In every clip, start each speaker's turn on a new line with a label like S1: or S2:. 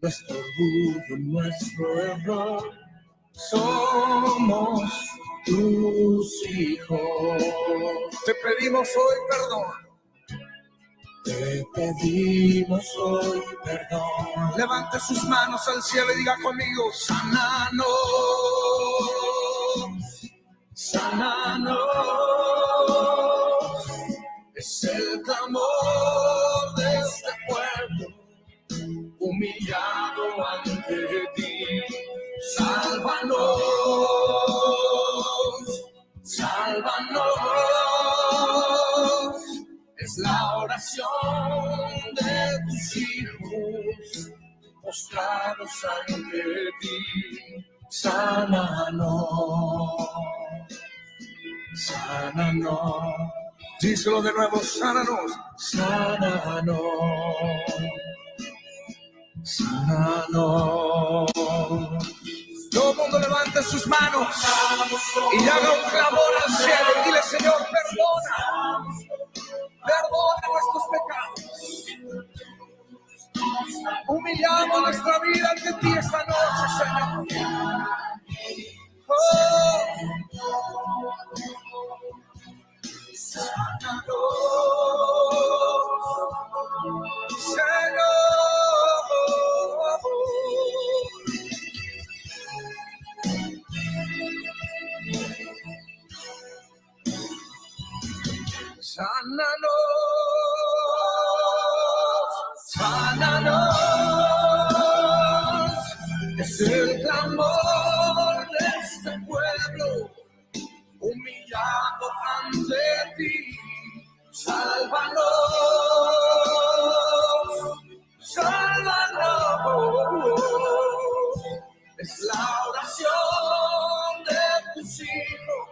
S1: Nuestro orgullo, nuestro error, somos tus hijos.
S2: Te pedimos hoy perdón.
S1: Te pedimos hoy perdón.
S2: Levante sus manos al cielo y diga conmigo, sánanos, sánanos. Es el clamor de este pueblo humillado ante ti. Sálvanos, sálvanos. Es la oración de tus hijos postrados ante ti. Sánanos, sánanos. Díselo de nuevo, sánanos,
S1: sánanos. Sánanos.
S2: Todo el mundo levante sus manos y haga un clamor al cielo y dile, Señor, perdona, perdona nuestros pecados. Humillamos nuestra vida ante ti esta noche, Señor. Oh. Sánanos, Señor. Sánanos, sánanos. Es el clamor de este pueblo humillado ante ti. Sálvanos, sálvanos. Es la oración de tus hijos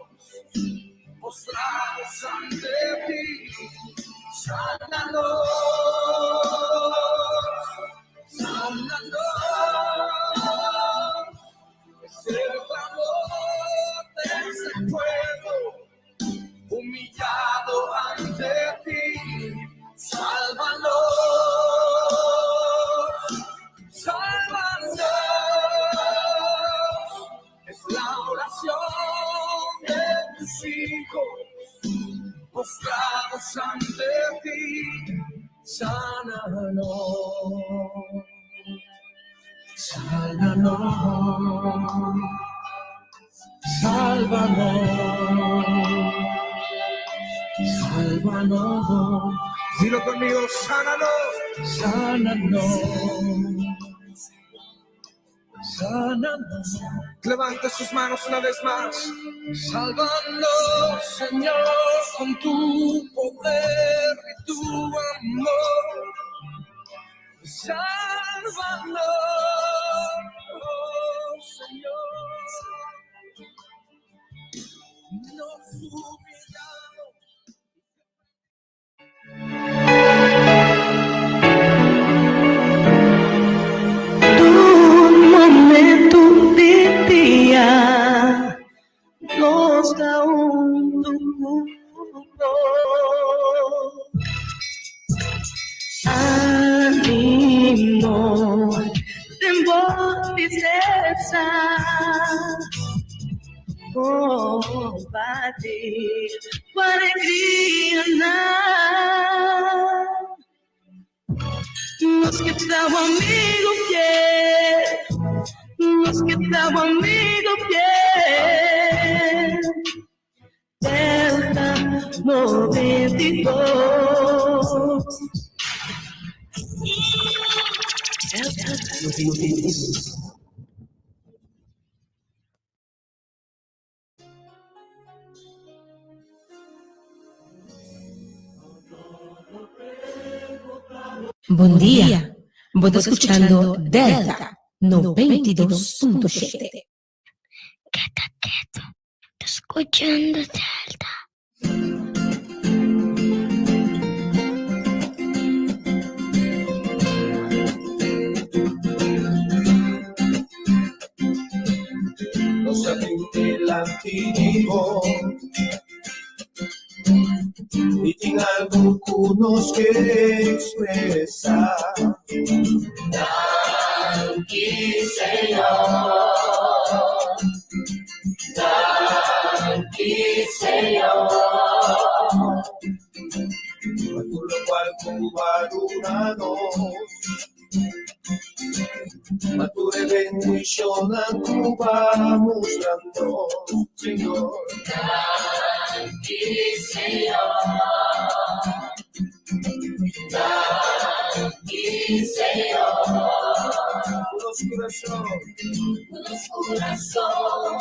S2: postrados ante ti. Sánanos, sánanos. Es el clamor de este pueblo humillado ante ti. Sálvanos, sálvanos. Es la oración de tus hijos postrados ante ti. Sánanos,
S1: Sánanos, sálvanos, sálvanos.
S2: Dilo conmigo, sánanos.
S1: Sánanos, sánanos.
S2: Levanta sus manos una vez más.
S1: Sálvanos, Señor, con tu poder y tu amor. Sálvanos, Señor. Nos humillamos.
S3: Tur momento di dia nos ta huntu ku bo. Animo den bo tristesa, kompartí bo alegrianan. Nos ke ta bo amigu fiel, nos ke ta bo amigu fiel. Delta 92. Delta 92.
S4: Bon dia. Bo ta skuchando Delta 92.7.
S5: Keda ketu, ta skuchando Delta.
S1: Nos a bin dilanti di bo i tin algu ku nos ke ekspresá.
S3: Danki Señor, danki Señor.
S1: Pa tur lokual ku bo a duna nos, pa tur e bendishonnan ku bo a mustra nos, Señor.
S3: Danki Señor, danki Señor.
S1: Ku nos kurason,
S3: Ku nos kurason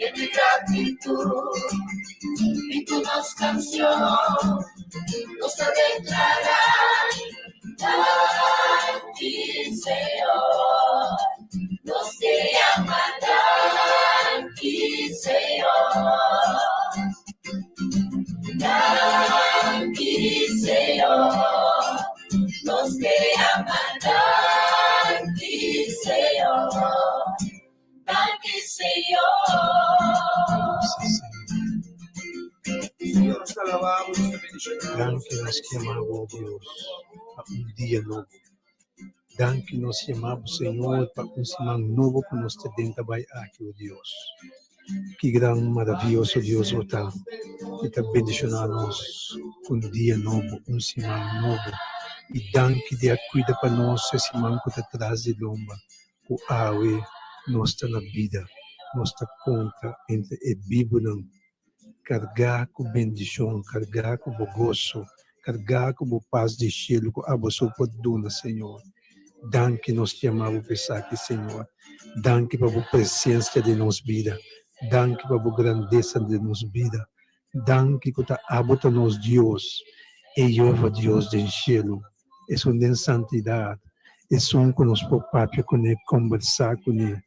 S3: yen di gratitut i ku nos kanshon nos ta deklará, Danki Señor, nos te yama danki Señor. Danki Señor, nos te yama danki Señor. Danki Señor.
S2: Señor, nos ta alabá bo, nos ta bendishoná bo.
S6: Danki nos yama bo, Dios, pa un dia nobo. Danki nos yama bo, Señor, pa un siman nobo ku nos ta den ta bai aki, o Dios. Ki gran maravioso Dios bo ta, i ta bendishoná nos ku un dia nobo, un siman nobo. I danki di a kuida pa nos e siman ku ta tras di lomba, ku awe nos ta na bida, nos ta konta entre e bibunan. Kargá ku bendishon, kargá ku bo goso, kargá ku bo pas di shelu ku abo so por duna, Señor. Danki nos yama bo pa esaki, Señor. Danki pa bo presensia den nos bida. Danki pa bo grandesa den nos bida. Danki ku ta abo ta nos Dios, e Jehova Dios den shelu, esun den santidat, esun ku nos por papia kuné, kombersá kuné,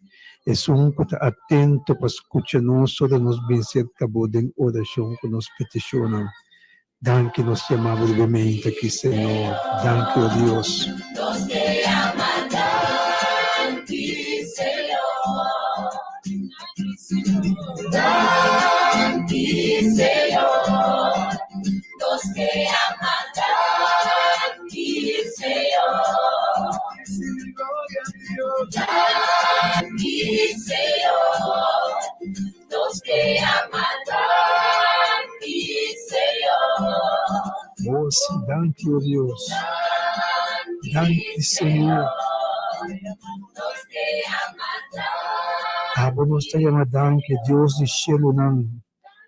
S6: esun ku ta atento pa skucha nos ora nos bin serka bo den orashon ku nos petishonnan. Danki nos yama bo riba e meinta aki, Señor. Danki, o Dios.
S3: Nos te yama danki, Señor. Danki, Señor. Nos te yama danki, Señor. Danki, Señor. Nos te yama danki, Señor.
S6: Oh, sí, danki, o Dios. Danki, Señor.
S3: Nos
S6: Abo nos ta yama danki, Dios di shelunan,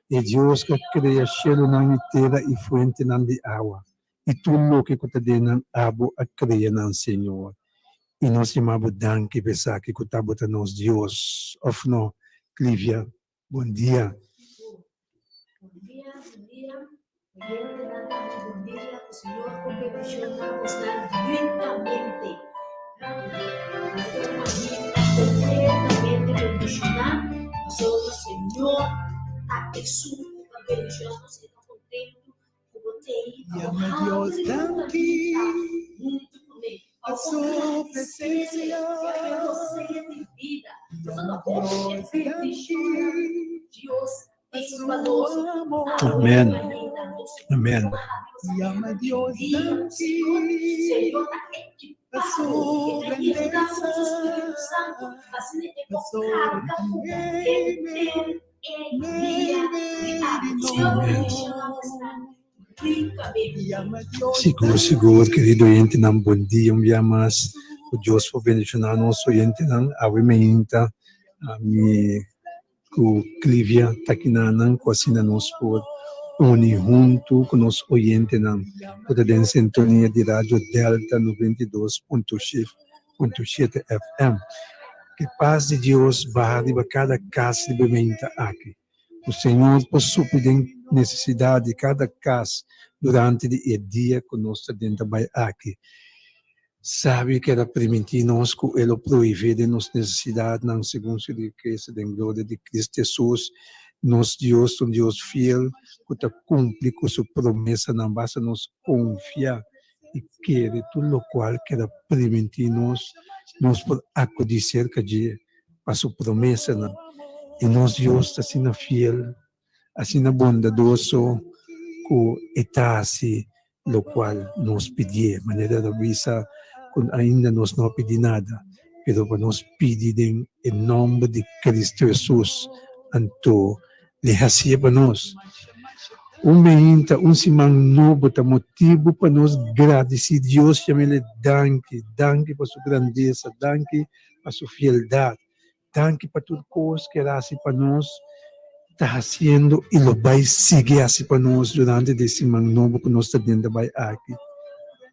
S6: e Dios ku a krea shelunan i tera i fuentenan di awa, i tur loke ku ta den nan abo a krea nan, Señor. I nos yama bo danki pa esaki ku ta bo ta nos Dios, òf no, Clivia? Bon dia.
S7: Bon dia, bon dia. Oyentenan tambe bon dia. Ku Señor por bendiciona bosnan ricamente. Bo completamente bendiciona pasobra Señor ta esun ku ta bendiciona nos y ta contento ku bo tei pa bo habri bo caminda hunto kuné. Pa bo gradicele pa e rosea di bida. Pasobra hopi e bendicionnan Dios tin pa nos
S6: Amen. Amen. Sigur sigur kerido oyentenan bon dia un bia mas ku Dios por bendiciona nos oyentenan awe meinta mi ku Clivia ta kinanan ku asina nos por uni huntu ku nos oyentenan ku ta den sintonia di Radio Delta 92.7 FM. Ke pas di Dios baha riba kada kas riba e meinta aki. Ku Señor por supli den nesesidat di kada kas durante di e dia ku nos ta den ta bai aki. Sabi ku el a primintí nos ku e lo proveé den nos nesesidatnan segun su rikesa den gloria di Cristo Hesus. Nos Dios ta un Dios fiel ku ta kumpli ku su promesanan. Basta nos konfia i kere tur lokual ku el a primintí nos, nos por akudí serka dje pa su promesanan. I nos Dios ta asina fiel, asina bondadoso ku e ta hasi lokual nos pidié. Manera ta bisa ku ainda nos no a pidi nada, pero pa nos pidi den e nòmber di Cristo Hesus, anto Li hasié pa nos. Un meinta, un siman nobo ta motibu pa nos gradisí Dios, yam'El e danki, danki pa su grandesa, danki pa su fieldat. Danki pa tur kos ku el a hasi pa nos, ta hasiendo i lo bai sigui hasi pa nos durante di e siman nobo ku nos ta den ta bai aki.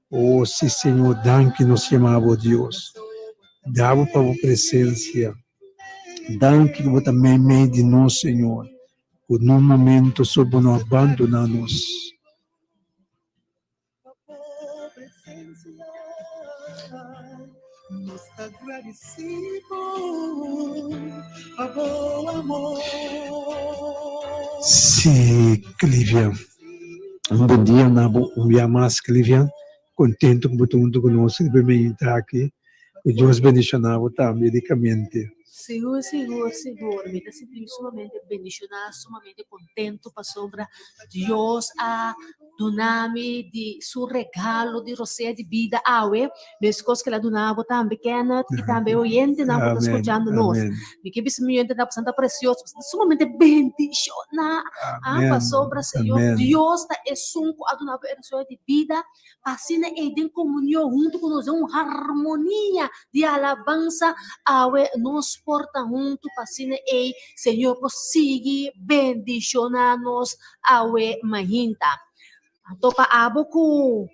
S6: O si Señor, danki nos yama bo Dios. Da bo pa bo presensia. Danki ku bo ta meimei di nos, Señor, ku nun momento so bo no a bandona nos. Sí, Clivia. Un bon dia na bo un bia mas, Clivia. Contento cu bo ta hunto cu nos riba e meinta aki. Cu Dios bendiciona bo tambe ricamente.
S7: Sigur, sigur, sigur. Mi ta sinti mi sumamente bendiciona, sumamente contento pasobra Dios a duna mi di su regalo di rosea di bida awe, meskos ku el a duna bo tambe, Kenneth, i tambe e oyentenan ku ta skuchando nos. Mi ke bisa mi oyentenan ku ta presioso, ta sumamente bendishoná, pasobra Señor Dios ta esun ku a duna bo e rosea di bida, pa asina ei den komunion huntu ku nos, den un harmonia di alabansa, awe nos por ta huntu pa asina ei Señor por sigui bendishoná nos awe mainta. Anto pa abo ku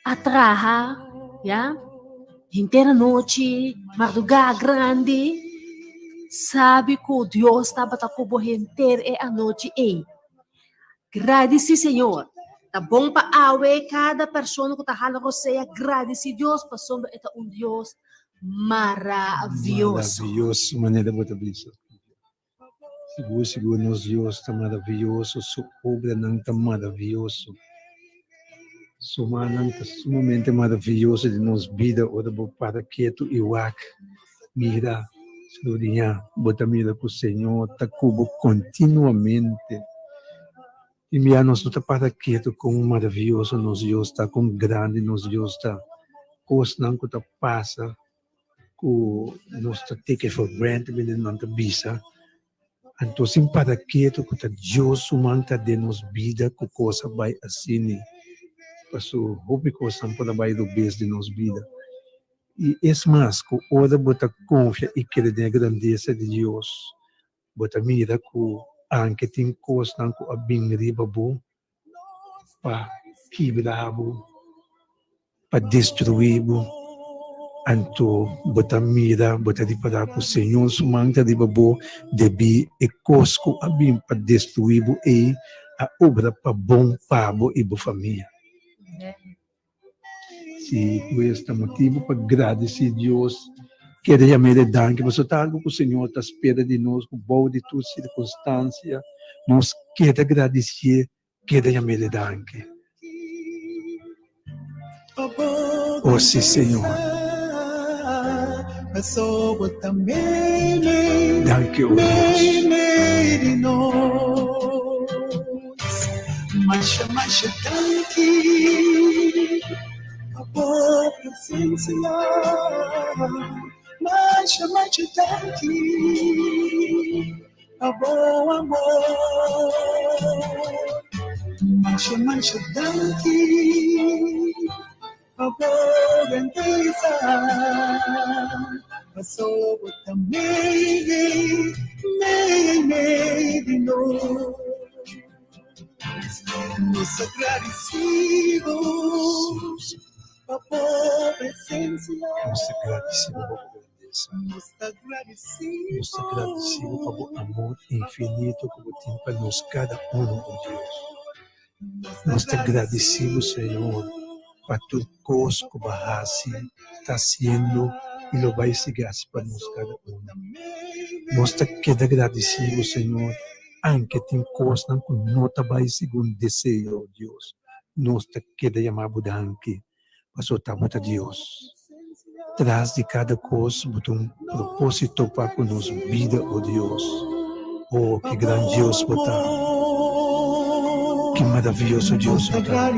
S7: a traha, ya, henter anochi, mardugá grandi, sabi ku Dios tabata ku bo henter e anochi ei. Gradisí Señor. Ta bon pa awe kada persona ku ta hala rosea gradisí Dios pasobra e ta un Dios maravioso.
S6: Maravioso manera bo ta bisa. Sigur sigur nos Dios ta maravioso, su obranan ta maravioso. Su mannan ta sumamente maravioso den nos bida ora bo para ketu i wak, mira, skrudiñá, bo ta mira ku Señor ta ku bo kontinuamente. Tin bia nos no ta para ketu kon maravioso nos Dios ta, kon grandi nos Dios ta. Kosnan ku ta pasa ku nos ta take it for granted, nan ta bisa. Anto sin para ketu ku ta Dios su man ta den nos bida ku kos a bai asini. Paso hopi kosnan por a bai robes den nos bida. I es mas, ku ora bo ta konfia i kere den e grandesa di Dios, bo ta mira ku anke tin kosnan ku a bin riba bo pa kibra bo, pa destruí bo, anto bo ta mira, bo ta ripará ku Señor su man ta riba bo debí e kos ku a bin pa destruí bo ei a obra pa bon pa bo i bo famia. Si pues ta motibu pa gradisí Dios, kere yam'é danki pasobra ta algu ku Señor ta spera di nos ku bou di tur sirkunstansia nos keda gradisié, keda yam'é danki. O si Señor. Danki o Dios.
S1: Masha, masha danki pa bo presencia. Masha, masha danki pa bo amor. Masha, masha danki pa bo grandeza. Paso bo ta mei, mei, mei di nos. Nos ta gradisido pa bo presencia.
S6: Nos ta gradisido pa bo grandesa.
S1: Nos ta gradisido.
S6: Nos ta gradisido pa bo amor infinito ku bo tin pa nos kada uno, o Dios. Nos ta gradisido, Señor, pa tur kos ku bo a hasi, ta hasiendo i lo bai sigui hasi pa nos kada uno. Nos ta keda gradisido, Señor, anke tin kosnan ku no ta bai segun deseo, Dios. Nos ta keda yama bo danki, pasobra ta bo ta Dios. Tras di kada kos bo ta un propósito pa ku nos bida, o Dios. O, ki gran Dios bo ta! Ki maravioso Dios bo ta!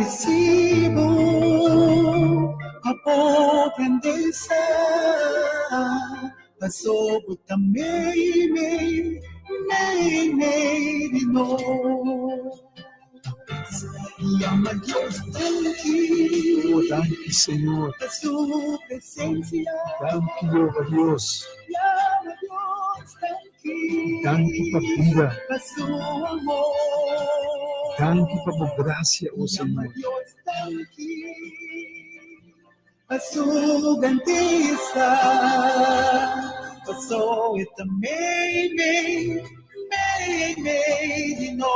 S1: Yama Dios danki.
S6: Oh, danki, Señor.
S1: Pa su presencia.
S6: Danki, Jehová Dios.
S1: Yama Dios danki.
S6: Danki pa bida.
S1: Pa su amor.
S6: Danki pa bo gracia, oh
S1: Yama
S6: Señor.
S1: Dios danki. Pa su grandeza. Paso e ta mei, mei, mei, mei di nos.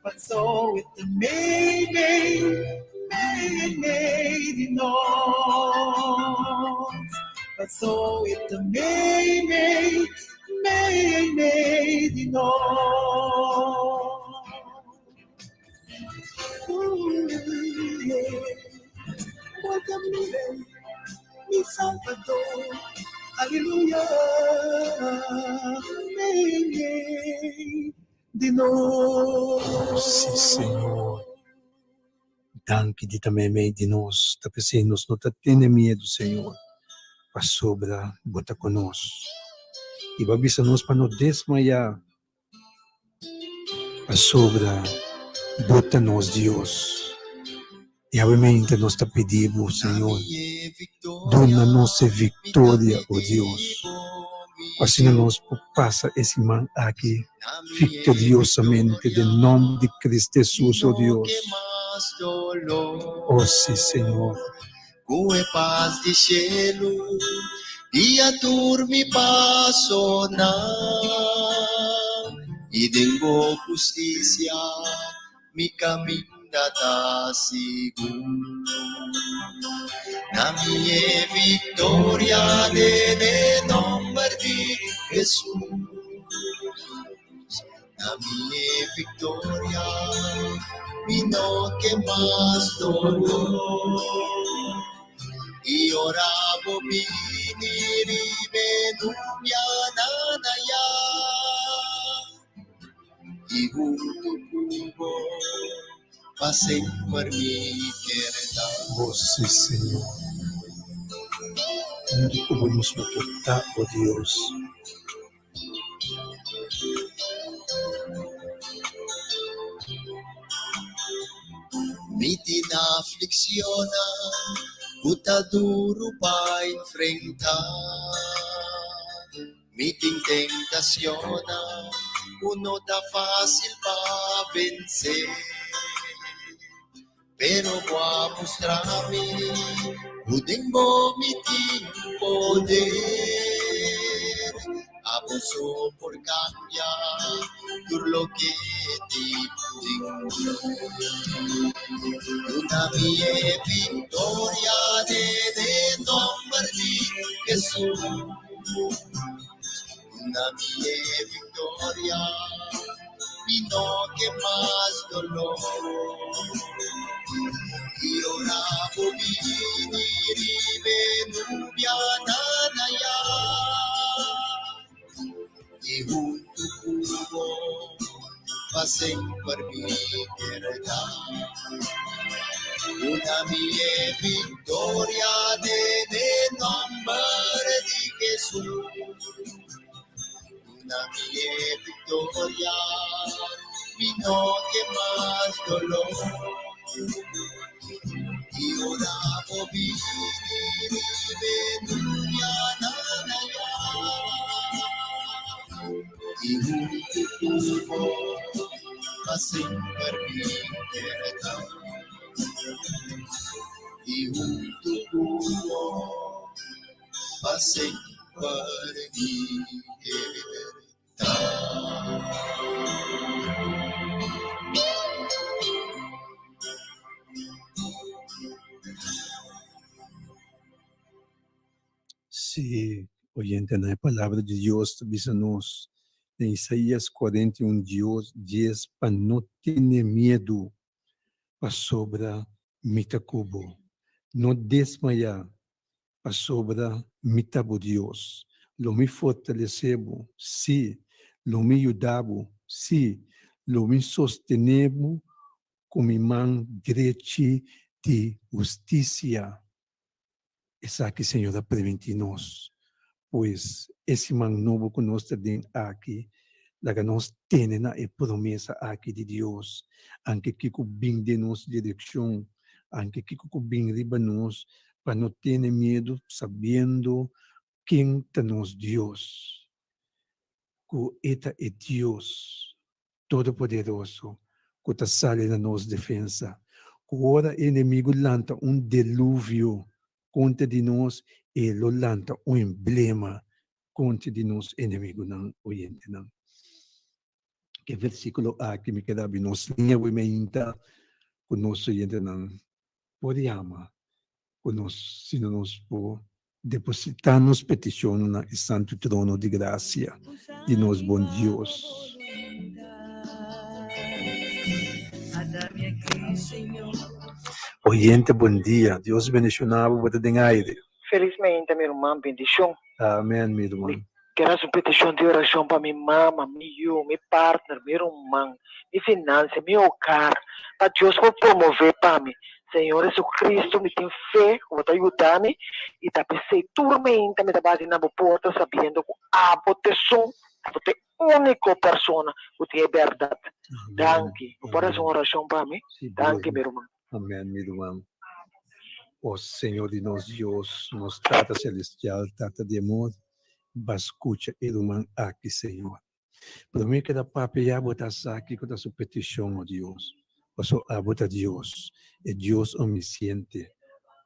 S1: Paso e ta mei, mei, mei, mei di nos. Paso e ta mei, mei, mei, mei di nos. Ooh, yeah. Bo ta mi Rey, mi Salvador. Aleluya. Mei, mei di nos.
S6: Sí, Señor. Danki di ta meimei di nos. Ta p'esei nos no ta tene miedu, Señor, pasobra bo ta ku nos. I bo a bisa nos pa no desmayá. Pasobra bo ta nos Dios. I awemente nos ta pidi bo, Señor, duna nos e viktoria, o Dios, ku asina nos por pasa e siman aki viktoriosamente den nòmber di Cristo Hesus, o Dios. O si, Señor.
S8: Ku e pas di shelu guia tur mi pasonan, i den bo hustisia mi kaminda ta sigur. Na mi e viktoria den e nòmber di Hesus. Na mi e viktoria, mi no ke mas doló. I ora bo bini riba e nubianan ayá, i huntu ku bo pa semper mi kier ta.
S6: O sí, Señor. Huntu ku bo nos lo por ta, o Dios.
S8: Mi tin aflikshonnan. Ku ta duru pa enfrentá. Mi tin tentacionnan ku no ta fácil pa vence. Pero bo a mustra mi ku den bo mi tin poder. Abo so por cambia tur loke tin den mi. Duna mi e victoria den e nomber di Jesus. Duna mi e victoria, mi no ke mas dolor. I ora bo bini riba e nubianan ayá, i huntu ku bo pa semper mi keda. Duna mi e victoria den e nomber di Jesus. Duna mi e victoria, mi no ke mas dolor. I ora bo bini riba e nubianan ayá, i huntu ku bo pa semper mi keda. I huntu ku bo pa semper mi keda.
S6: Sí, oyentenan, e Palabra di Dios ta bisa nos den Isaías 41 dios dies pa no tene miedu, pasobra mi ta ku bo. No desmayá, pasobra mi ta bo Dios. Lo mi fortalesé bo, sí, lo mi yuda bo, sí, lo mi sostené bo ku mi man drechi di hustisia. Esaki Señor a primintí nos. Pues, e siman nobo ku nos ta den aki, laga nos tene na e promesa aki di Dios. Anke kiko bin den nos direkshon, anke kiko ku bin riba nos, pa no tene miedu sabiendo ken ta nos Dios, ku e ta e Dios Todopoderoso ku ta sali na nos defensa. Ku ora e enemigu lanta un deluvio kontra di nos, e lo lanta un emblema kontra di nos enemigunan. Oyentenan, e versíkulo aki mi keda abi nos liña wei mainta ku nos oyentenan por yama ku nos sino nos por depositá nos petishonnan na e santu trono di grasia di nos bon Dios. Oyente bon dia, Dios bendishoná bo, bo ta den aire.
S9: Felismente mi ruman, bendishon.
S6: Amen mi ruman.
S9: Ker hasi un petishon di orashon pa mi mama, mi yu, mi partner, mi ruman, mi finansia, mi hogar, pa Dios por promové pa mi. Señor Jesucristo, mi tin fe ku bo ta yuda mi i ta p'esei tur meinta mi ta bati na bo porta sabiendo ku abo t'esun, abo t'e úniko persona ku tin e bèrdat. Danki. Bo por hasi un orashon pa mi? Danki, mi ruman.
S6: Amen, mi ruman. O Señor di nos Dios, nos Tata Celestial, Tata di amor, ba scucha e ruman aki, Señor. Prome cu ta papia ya bo ta sa kico ta su peticion, o Dios. Paso abo ta Dios, e Dios omnisciente,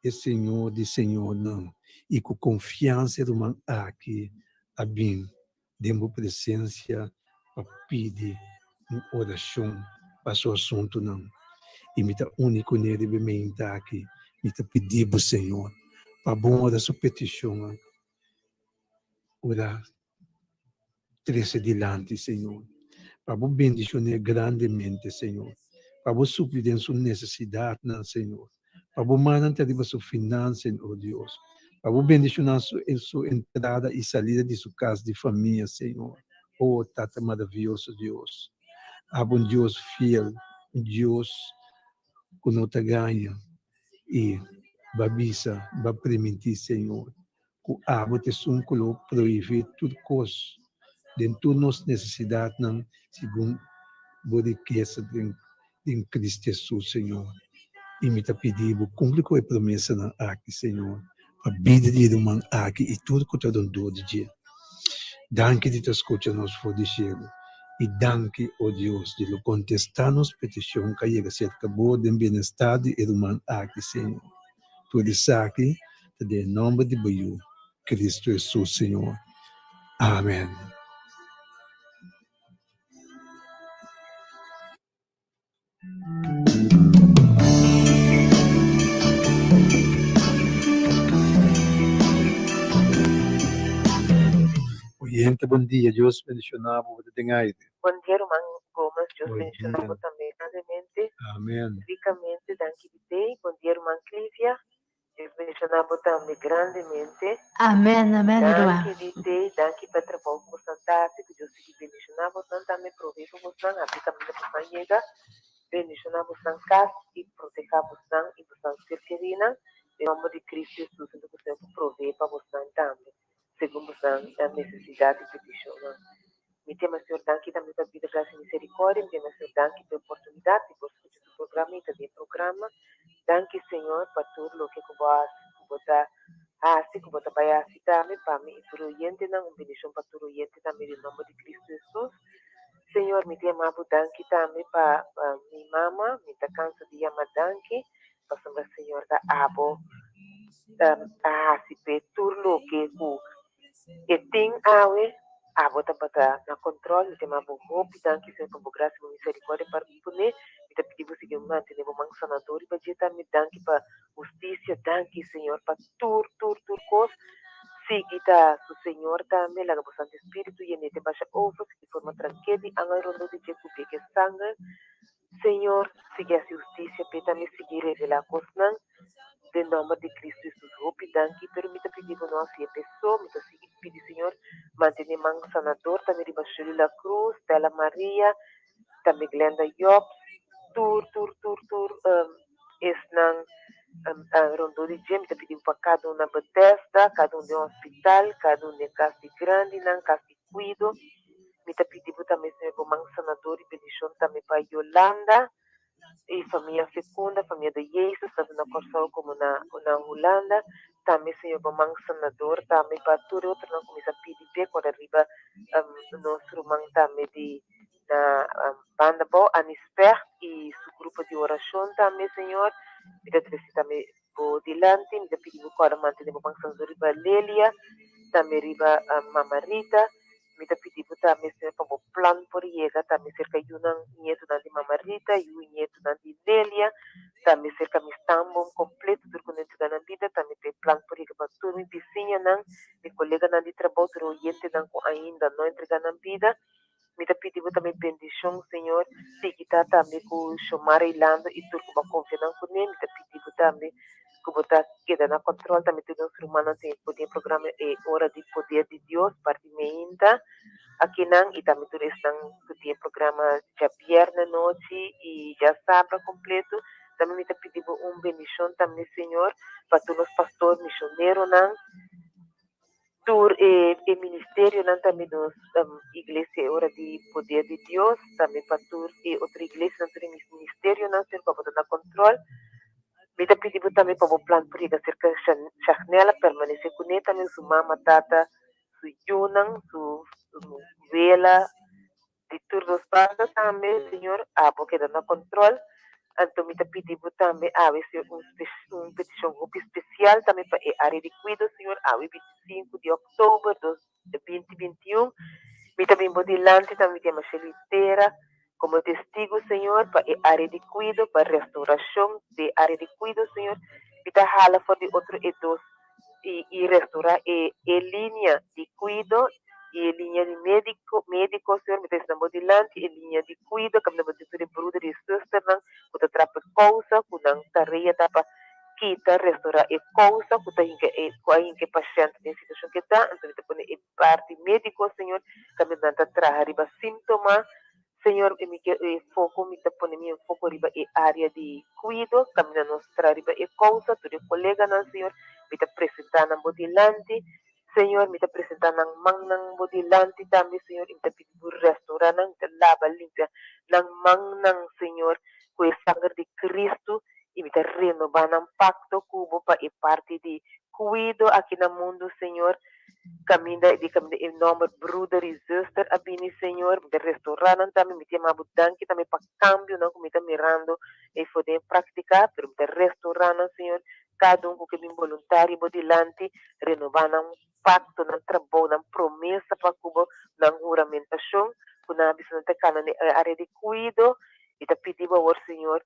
S6: e Señor di señornan, y cu confiansa e ruman aki a bin den bo presencia pa pidi un oracion pa su asuntunan. Y mi ta uni cune riba e meinta aki, mi ta pidi bo, Señor, pa bo ora su peticionnan ora trece dilanti, Señor, pa bo bendicion'é grandemente, Señor, pa bo supli den su necesidadnan, Señor. Pa bo mannan ta riba su finansen, o Dios. Pa bo bendishoná su su entrada i salida di su kas di famia, Señor. O Tata maravioso Dios. Abo un Dios fiel, un Dios ku no ta gaña. I bo a bisa, bo a primintí, Señor, ku abo ta esun ku lo prohibí tur kos den tur nos nesesidatnan segun bo rikesa den den Cristo Jesus, Señor. I mi ta pidi Bo kumpli ku e promesanan aki, Señor, pa bida di e ruman aki i tur ku ta rondó di dje. Danki di ta skucha nos for di shelu. I danki, o Dios, di lo kontestá nos petishon ku a yega serka Bo den bienestar di e ruman aki, Señor. Tur esaki ta den e nòmber di Bo Yu, Cristo Hesus, Señor. Amen. Oyente bon dia, Dios bendiciona bo, bo ta den aire.
S10: Bon dia ruman Gomez, Dios
S6: Bon
S10: bendiciona
S6: dia.
S10: bo tambe grandemente,
S6: Amen.
S10: ricamente, danki di tey. Bon dia ruman Clivia, Dios bendiciona bo tambe grandemente.
S7: Amen, amen ruman.
S10: Danki di tey, danki pa e trabou cu bosnan ta haci, cu Dios sigui bendiciona bosnan tambe, provee pa bosnan, habri caminda pa bosnan yega, bendiciona bosnan cas y proteha bosnan y bosnan ser kerinan, den nomber di Cristo Jesus, anto cu Señor por provee pa bosnan tambe. segun bosan nesesidat i petishonnan. Mi ta yama Señor danki tambe pa bida, grasia i miserikòrdia. Mi ta yama Señor danki pa e oportunidat di por skucha su programa i ta den e programa. Danki Señor pa tur loke ku bo a hasi, ku bo ta hasi, ku bo ta bai hasi tambe pa mi i tur oyentenan. Un bendishon pa tur oyente tambe den nòmber di Kristu Hesus. Señor, mi ta yama bo danki tambe pa mi mama. Mi ta kansa di yama danki pasobra Señor ta abo a hasi p'e tur loke ku e tin awe, abo tabata na kontròl. Mi ta yama bo hopi danki, Señor, pa bo grasia i bo miserikòrdia pa kuné. Mi ta pidi bo sigui mantené bo man sanador riba dje tambe. Danki pa hustisia, danki, Señor, pa tur, tur, tur kos. Sigui ta su Señor tambe. Laga bo Santu Spiritu yen'é te basha over, sigui forma tranké di angel rondó di dje ku beke sanger. Señor, sigui hasi hustisia p'e tambe sigui revelá kosnan den nòmber di Kristu Hesus. Hopi danki, pero mi ta pidi bo no hasi e p'e so, mi ta sigui pidi Señor mantené man sanador tambe riba Shirley La Cruz, Stella Maria, tambe Glenda Jobs, tur tur tur tur esnan rondó di dje. Mi ta pidi bo pa kada un na Bethesda, kada un den hospital, kada un den kas di grandinan, kas di kuido. Mi ta pidi bo tambe, Señor, bo man sanador i bendishon tambe pa Yolanda i famia Fecunda, famia de Jezus, tantu na Kòrsou komo na na Hulanda. Tambe, Señor, bo man sanador tambe pa tur e otronan ku mi sa pidi p'e kòrda riba nos ruman tambe di na banda abou, Annie Specht i su grupo di orashon tambe, Señor. Mi ta trese tambe bo dilanti, mi ta pidi bo kòrda mantene bo man sanador riba Lelia, tambe riba Mama Rita. Mi ta pidi bo tambe, Señor, pa bo plan por yega tambe serka yunan i ñetunan di Mama Rita, yu i ñetunan di Nelia, tambe serka mi stamboom kompleto, tur ku no entrega nan bida, tambe pa e plan por yega pa tur mi bisiñanan, mi koleganan di trabou, tur e oyentenan ku ainda no entrega nan bida. Mi ta pidi bo tambe bendishon, Señor. Sigui ta tambe ku Shomara i Lando i tur ku bo a konfia nan kuné. Mi ta pidi bo tambe ku bo ta keda na kòntròl tambe tur nos rumannan tin por den e programa E Ora di Poder di Dios parti meinta akinan i tambe tur esnan ku tin e programa djabièrnè nochi i djasabra kompleto. Tambe mi ta pidi bo un bendishon tambe Señor pa tur nos pastor mishoneronan. Tur e e ministerionan tambe nos iglesia e ora di poder di Dios, tambe pa tur e otro iglesianan, tur e ministerionan, Señor, pa bo ta na control. Mi ta pidi bo tambe pa bo plan por yega cerca Shagnella, permanece cune tambe, su mama, tata, su yunan, su wela, Di tur nos banda tambe, Señor, abo keda na control. Anto mi ta pidi bo tambe awe, Señor, un un peticion hopi special tambe pa e area di cuido, Señor, awe 25 di october dos binti bintiun. Mi ta bin bo dilanti tambe, mi ta yama Shirley Tera como testigo, Señor, pa e area di cuido, pa restauracion di e area di cuido, Señor. Mi ta hala for di otro e dos i i restaurá e e linea di kuido i e linea di médiko médiko Señor mi ta esnan bo dilanti e linea di kuido kaminda bo tin tur e bruder i zusternan ku ta trapa e kousa ku nan tarea ta pa kita restaurá e kousa ku ta hinka e ku a hinka e pashènt den e situashon ku e ta anto mi ta pone e parti médiko Señor kaminda nan ta traha riba síntoma Señor, e mi ke e foko, mi ta pone mi enfoko riba e área di kuido, kaminda nos tra riba e kousa, tur e koleganan, Señor, mi ta presentá nan bo dilanti. Señor, mi ta presentá nan mannan bo dilanti tambe, Señor, i mi ta pidi bo restourá nan, mi ta laba limpia nan mannan, Señor, ku e sanger di Kristu. I mi ta renobá nan pakto ku bo pa e parti di kuido aki na mundu, Señor. Kaminda di kaminda e nòmber bruder i zuster a bini, Señor. Mi ta restourá nan tambe. Mi ta yama bo danki tambe pa kambionan ku mi ta mirando ei for den e práktika, pero mi ta restourá nan, Señor. Kada un ku ke bin boluntario bo dilanti, renobá nan pakto, nan trabou, nan promesa pa ku bo, nan huramentashon ku nan a bisa nan ta kana den e área di kuido. Mi ta pidi bo awor, Señor,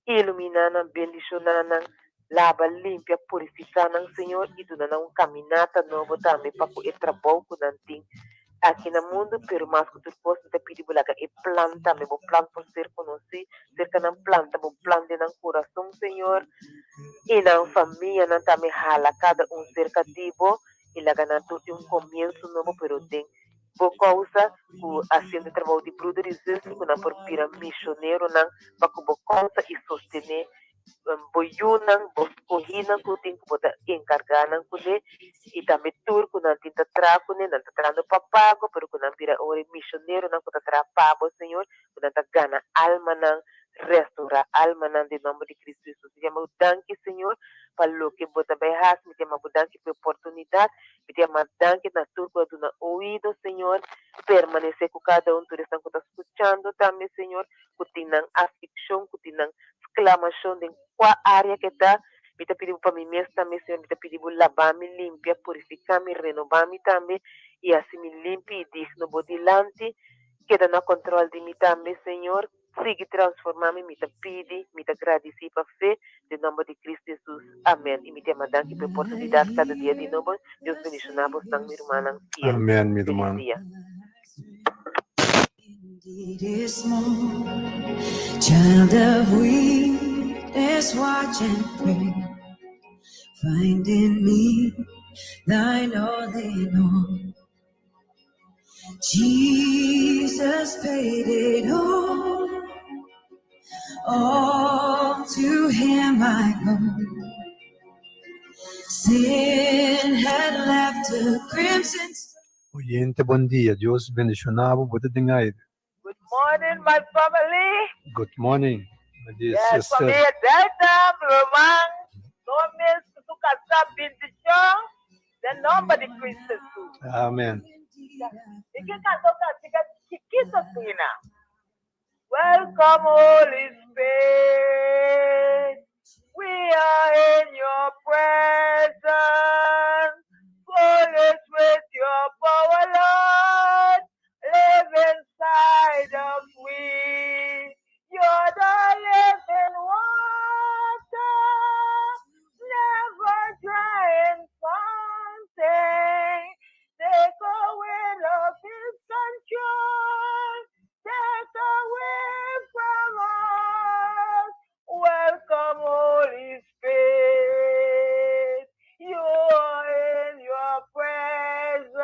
S10: iluminá nan, bendishoná nan, laba, limpia, purifiká nan, Señor, i duna nan un kaminata nobo tambe pa ku e trabou ku nan tin aki na mundu. Pero mas ku tur kos, mi ta pidi bo laga e plan tambe, bo plan por ser konosí serka nan, planta bo plan den nan kurason, Señor, i nan famianan tambe hala kada un serka di bo i laga nan tur tin un komienso nobo, pero den bo kousa, ku hasiendo e trabou di bruder i zuster, ku nan por bira misioneronan pa ku bo kousa i sostené bo yunan, bo skohinan ku tin ku bo ta enkargá nan kuné, i tambe tur ku nan tin ta traha kuné, nan ta trahando pa pago, pero ku nan bira ora e misioneronan ku ta traha pa bo, Señor, ku nan ta gana almanan, restourá almanan den nòmber di Kristu Hesus. Mi ta yama bo danki, Señor, pa loke bo ta bai hasi. Mi ta yama bo danki pa e oportunidat. Mi ta yama danki na tur ku a duna oido, Señor. Permanesé ku kada un, tur esnan ku ta skuchando tambe, Señor, ku tin nan aflikshon, ku tin nan sklamashon den kua área ke ta. Mi ta pidi bo pa mi mes tambe, Señor. Mi ta pidi bo laba mi, limpia, purifiká mi, renobá mi tambe, i hasi mi limpi i digno bo dilanti. Keda na kòntròl di mi tambe, Señor. Sigui transformá mi, mi ta pidi, mi ta gradisí pa fe, den nòmber di Kristu Hesus. Amèn. I mi ta yama danki pa e oportunidat kada dia di nobo. Dios bendishoná bosnan, mi rumannan fiel.
S6: Amèn, mi
S10: Felis
S6: ruman.
S10: dia.
S3: Indeed is small, child of weakness, watch and pray. Find in me thine all in all. Jesus paid it all. All to him I owe. Sin had left a crimson
S6: Oyente, bon dia. Dios bendishoná bo. Bo ta den aire.
S11: Good morning, my family.
S6: Good morning, my dear
S11: Yes,
S6: sister.
S11: Famia Delta, ruman, Gomez, su kasá, bendishon den nòmber di Kristu Hesus.
S6: Amen.
S11: Mi ke kanta un kantika chikito asina. Welcome, Holy Spirit. We are in your presence. Fill us with your power, Lord. Live inside of we. You're the living water, never drying fountain. Take away love is control. Take away from us. Welcome, Holy Spirit. You are in your presence.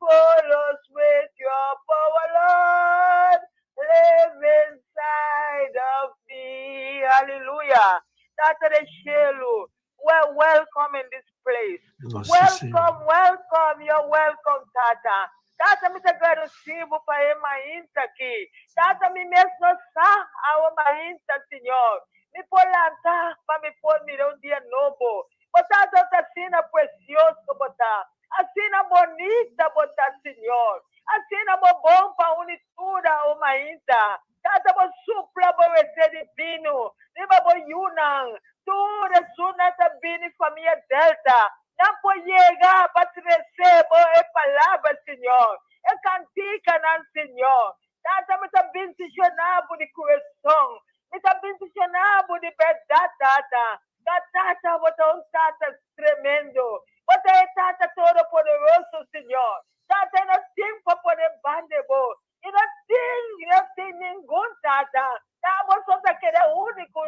S11: Fill us with your power, Lord. Live inside of me. Hallelujah. Tata di shelu. Well, welcome in this place.
S6: Nos Señor.
S11: Welcome, welcome. You're welcome, Tata. Tata, mi ta gradisí bo pa e mainta aki. Tata, mi mes no sa awe mainta, Señor. Mi por lanta pa mi por mira un dia nobo. Bo Tata ta asina presioso bo ta. Asina bonita bo ta, Señor. Asina bo bon pa unitura o mainta. Tata, bo supla bo rosea divino riba bo yunan. Tur esunnan ta bini famia Delta. Nan por yega pa trese bo e palabra, Señor. E kantikanan, Señor. Tata, mi ta bendishoná bo di kurason. Mi ta bendishoná bo di bèrdat, Tata. Ta Tata, bo ta un Tata tremendo. Bo ta e Tata Todopoderoso, Señor. Tata, e no tin pa pone banda bo. I no tin, no tin ningun Tata. Ta abo so ta keda úniko.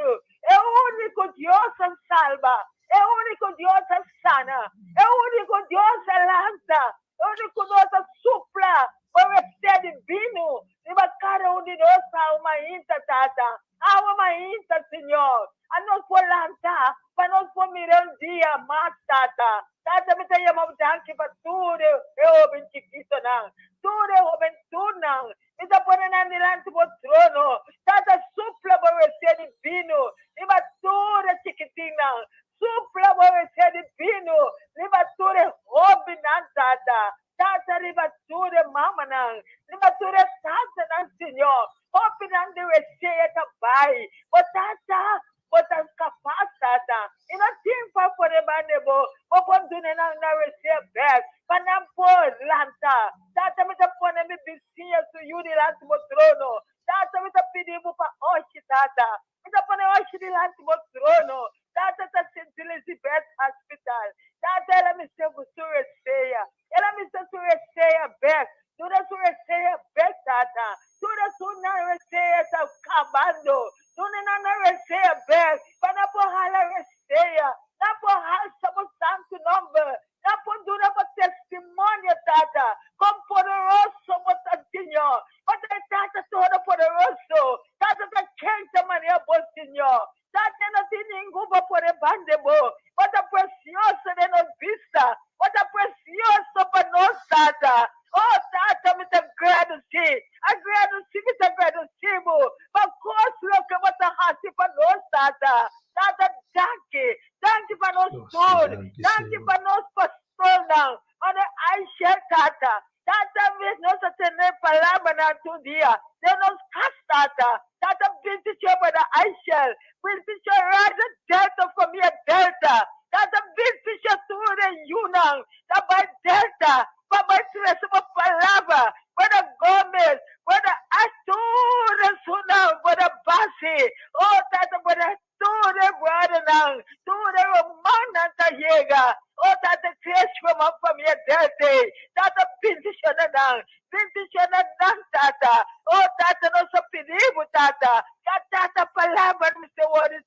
S11: E úniko Dios a salba. E úniko Dios a sana. E úniko Dios a lanta. E úniko Dios a supla bo rosea divino riba kada un di nos awe mainta, Tata. Awe mainta, Señor. A nos por lanta pa nos por mira un dia mas, Tata. Tata, mi ta yama bo danki pa tur e hoben chikitonan, tur e hobentutnan. Mi ta pone nan dilanti bo trono. Tata, supla bo rosea divino riba Hopinan di wesea ta bai. Bo tata, bo ta kapas, tata. I no tin pa pone banda bo. Bo por duna nan nan wesea bèk, pa nan por lanta. Tata, mi ta pone mi bisiña su yu dilanti bo trono. Tata, mi ta pidi bo pa oshi, tata. Mi ta pone oshi dilanti bo trono. Tata ta Sint Elisabeth Hospital. Tata, el a mester ku su wesea. El a mester su wesea bèk. Duna su wesea bèk, tata. Duna su nan wesea ta kabando. Duna nan nan wesea bèk, pa nan por hala wesea. Nan por halsa bo santu nòmber. Nan por duna bo testimonio, Tata, kon poderoso bo ta, Señor. Bo ta e Tata Todopoderoso. Tata ta ken ta manera bo, Señor? Tata no tin ningun pa pone banda bo. Bo ta precioso den nos bista. Bo ta precioso pa nos, Tata. Oh, Tata, mi ta gradusí. A gradusí, mi ta gradusí bo pa kos loke bo ta hasi pa nos, Tata. Tata, danki. Danki pa nos tur. Danki pa nos pastornan. Mane Aisha, Tata. Tata, mes nos a tene palabranan tur dia den nos kas, Tata. Tata, bendicion pa na Aishel. Bendicion Radio Delta, famia Delta. Tata, bendicion tur e yunan ta bai Delta pa bai trese bo palabra. Brother Gomez, Brother Ash, tur esunnan, Brother Basi. Oh, Tata, Brother Tur e brothernan, tur e rumannan ta yega. O Tata Cristo, man famia Deltey. Tata bendiciona nan, bendiciona nan Tata. O Tata nos a pidi bo Tata, ka Tata palabra mester worde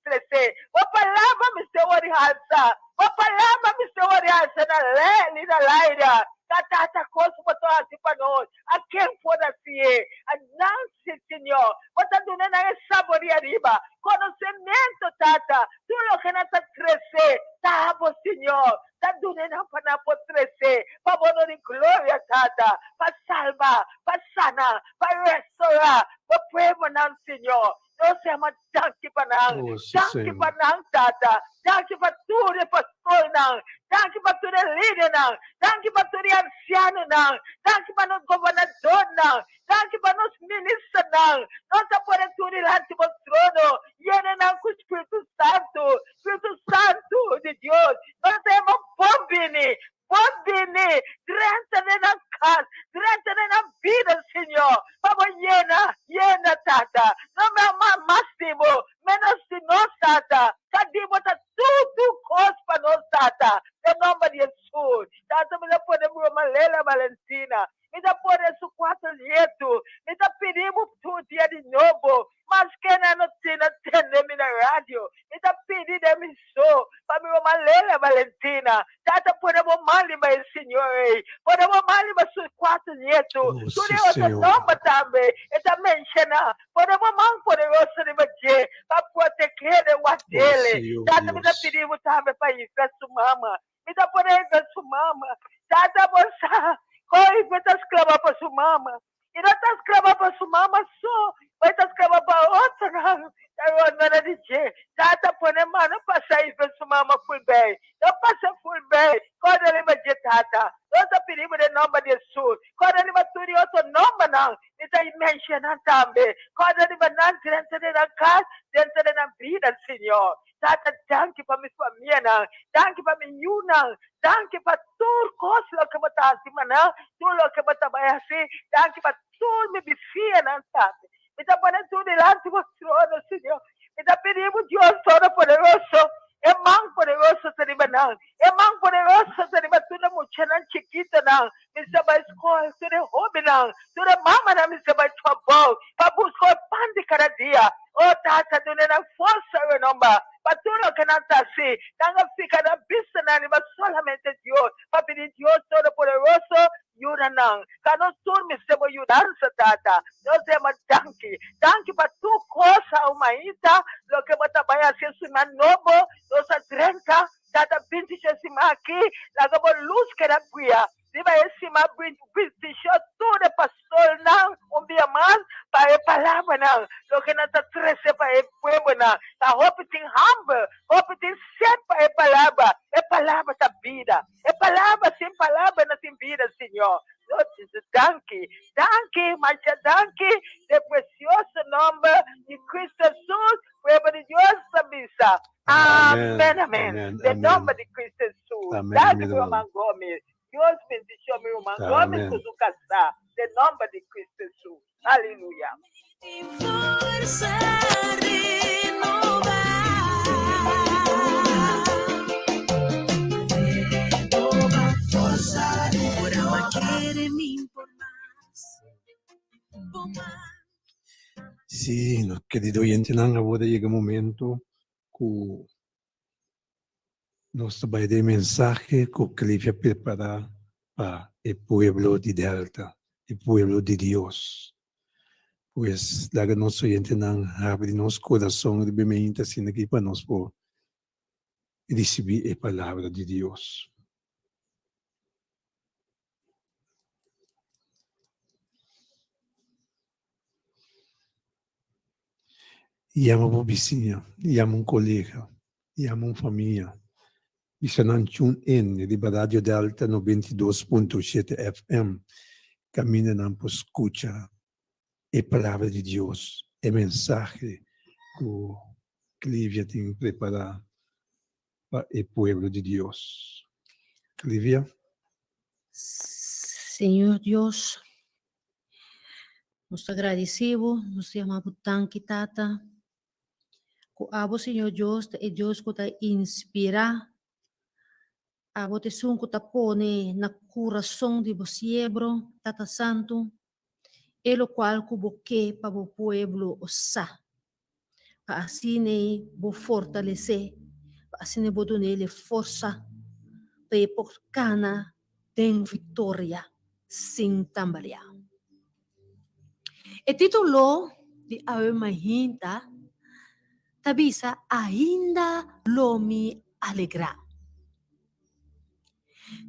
S11: trece. Bo palabra mester worde halsa. Bo palabra mester worde halsa na leli na laira. Ka Tata cos bo ta haci pa nos. A ken por hacié? A nan si, Señor. Bo ta duna nan e sabor di ariba. Conocemento, Tata. Tur loke nan ta trece, ta Bo, Señor. Ta duna nan pa nan por trece pa Bo no di gloria, Tata. Pa salba, pa sana, pa restora Bo pueblonan, Señor. Nos yama danki pa nan.
S6: Oh, sí,
S11: Danki
S6: Señor.
S11: pa nan, Tata. Danki pa tur e pastornan. Danki pa tur e lidernan. Danki pa tur e ansianonan. Danki pa nos gobernadornan. Danki pa nos ministernan. Nos ta pone tur dilanti bo trono. Yena nan ku Spiritu Santu. Spiritu Santu di Dios. Nos ta yama bon bini. Bon bini, drenta den nan kas, drenta den nan bida, Señor, pa bo yena, yena, Tata. No me ama mas di bo, menos di nos, Tata. Ka di bo ta tur, tur kos pa nos, Tata. Den nomber di Hesus. Tata, mi ta pone broma Lela Valentina. Mi ta pone su kuater nietu. Mi ta pidi bo tur dia di nobo. Maske nan no tin a tende mi na radio, mi ta pidi den mi so pa mi ruman Lela Valentina. Tata, pone bo man riba e señor ei. Pone bo man riba su kuater nietu.
S6: Oh,
S11: Tur
S6: sí,
S11: e otro
S6: Señor.
S11: nomber tambe e ta menshoná. Pone bo man poderoso riba dje pa protegé den
S6: Oh,
S11: ward'el.
S6: Señor
S11: Tata, mi ta
S6: Dios.
S11: pidi bo tambe pa Isla su mama. Mi ta pone Isla su mama. Tata, bo sa kon Isla ta sklaba pa su mama. E no ta sklaba pa su mama so, ma e ta sklaba pa otronan ta rondona di dje. Tata pone mano pasa i su mama fulbei. No pasa fulbei, kòrda riba dje, Tata. Nos ta pidi bo den nòmber di Hesus. Kòrda riba tur e otro nòmbernan mi ta menshoná tambe. Kòrda riba nan drenta den nan kas, drenta den nan bida, Señor. Tata, danki pa mi famianan, danki pa mi yunan, danki pa tur kos loke bo ta hasi pa nan, tur loke bo ta bai hasi, danki pa tur mi bisiñanan tambe. Mi ta pone tur dilanti bo trono, Señor. Mi ta pidi bo, Dios Todopoderoso, e man poderoso ta riba nan, e man poderoso ta riba tur e muchanan chikitonan, mi sa bai skol, tur e hóbennan, tur e mamanan mi sa bai trabou pa buska e pan di kada dia. O Tata, duna nan forsa i renomba pa tur loke nan ta hasi. Nan a fika nan bistanan riba solamente Dios, pa pidi Dios Todopoderoso yuda nan. Ka nos tur mester bo yudansa, Tata. Nos yama danki. Danki pa tur kos, Aumaita, loke bo ta bai hasi e siman nobo. Nos a drenta Tata bindisho sima aki, laga bo lus keda bria riba e sima. Bindisho tur e pastornan un bia mas pa e palabranan loke nan ta trese pa e pueblonan. Ta hopi tin hamber, hopi tin sed pa e palabra. E palabra ta bida. E palabra, sin palabra no tin bida, Señor. Nos dici danki, danki, masha danki. Despues. nòmber di Kristu Hesus, pueblo di Dios ta bisa, Amen, amen. Den nòmber di Kristu Hesus. Danki mi ruman Gomez. Dios bendishon mi ruman Gomez ku su kasá. Den nòmber di Kristu Hesus. Aleluya.
S6: Sí, nos kerido oyentenan, awor a yega e momento ku nos ta bai den mensahe ku Clivia prepará pa e pueblo di Delta, e pueblo di Dios. Pues laga nos oyentenan habri nos kurason riba e meinta asina aki pa nos por risibí e palabra di Dios. Yama bo bisiña, yama un kolega, yama un famia. Bisa nan tune in riba Radio Delta 92.7 FM kaminda nan por skucha e Palabra di Dios, e mensahe ku Clivia tin prepará pa e pueblo di Dios. Clivia?
S7: Señor Dios, nos ta gradisí bo, nos ta yama bo danki Tata, ku abo Señor Dios ta e Dios ku ta inspirá, abo ta esun ku ta pone na kurason di bo siebro, Tata Santu, e lokual ku bo ke pa bo pueblo sa. Pa asina bo fortalesé, pa asina bo dun'el e forsa pa e por kana den viktoria sin tambaleá. E título di awe mainta ta bisa Ainda lo mi alegrá.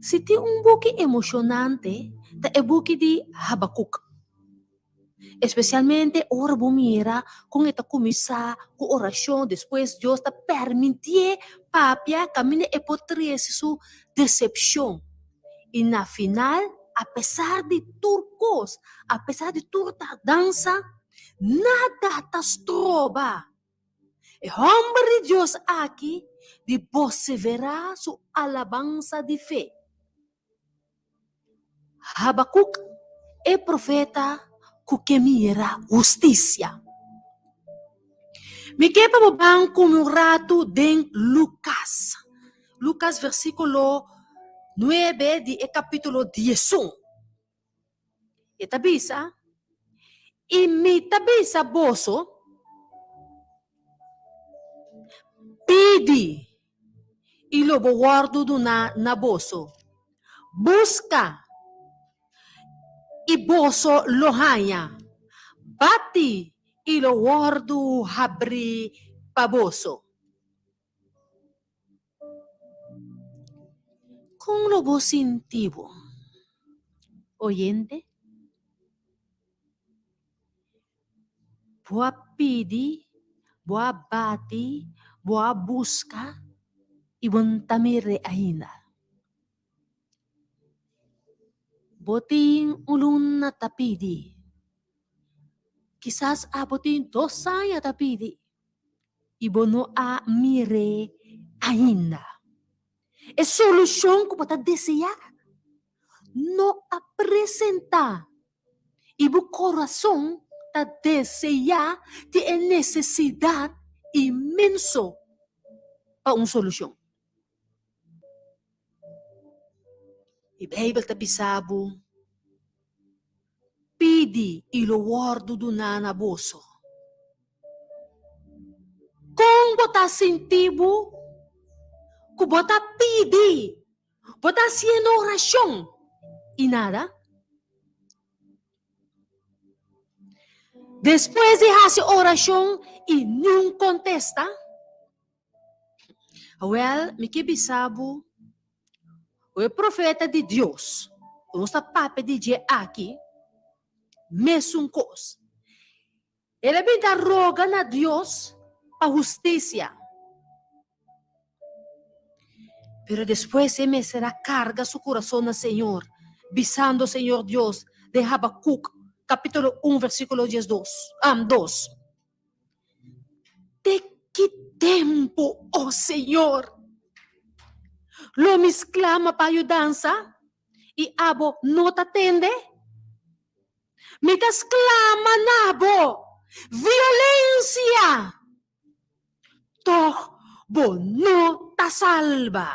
S7: Si tin un buki emoshonante ta e buki di Habakuk. Espesialmente ora bo mira kon e ta kuminsá ku orashon, despues Dios ta permitié papia kaminda e por trese su desepshon. I na final, apesar di tur kos, apesar di tur tardansa, nada ta stroba E hòmber di Dios aki di boseverá su alabansa di fe. Habakuk, e profeta ku ke mira hustisia. Mi ke pa bo ban ku mi un ratu den Lukas. Lukas versíkulo nuebe di e kapítulo diesun. E ta bisa, I mi ta bisa boso, Pidi, i lo bo wòrdu duná na boso, buska, i boso lo haña, bati, i lo wòrdu habrí pa boso. Kon lo bo sinti bo, oyente? Bo a pidi, bo a bati, bo a buska i bo no ta mir'é ainda. Bo tin un luna ta pidi, kisas abo tin dos aña ta pidi. i bo no a mir'é ainda. E solushon ku bo ta deseá no a presentá i bo kurason ta deseá di e nesesidat inmenso pa un solushon. E Beibel ta bisa bo, Pidi i lo wòrdu duná na boso. Kon bo ta sinti bo ku bo ta pidi, bo ta hasiendo orashon i nada? Despues di hasi orashon i niun kontesta? Awel, mi ke bisa bo ku e profeta di Dios ku nos ta papia di dje aki, mesun kos. El a bin ta roga na Dios pa hustisia. Pero despues e mester a karga su kurason na Señor, bisando Señor Dios den Habakuk. kapítulo un versíkulo diesdos, dos. Te ki tempu, o Señor, lo mi sklama pa yudansa i abo no ta tende? Mi ta sklama na bo, Violensia! Tòg bo no ta salba.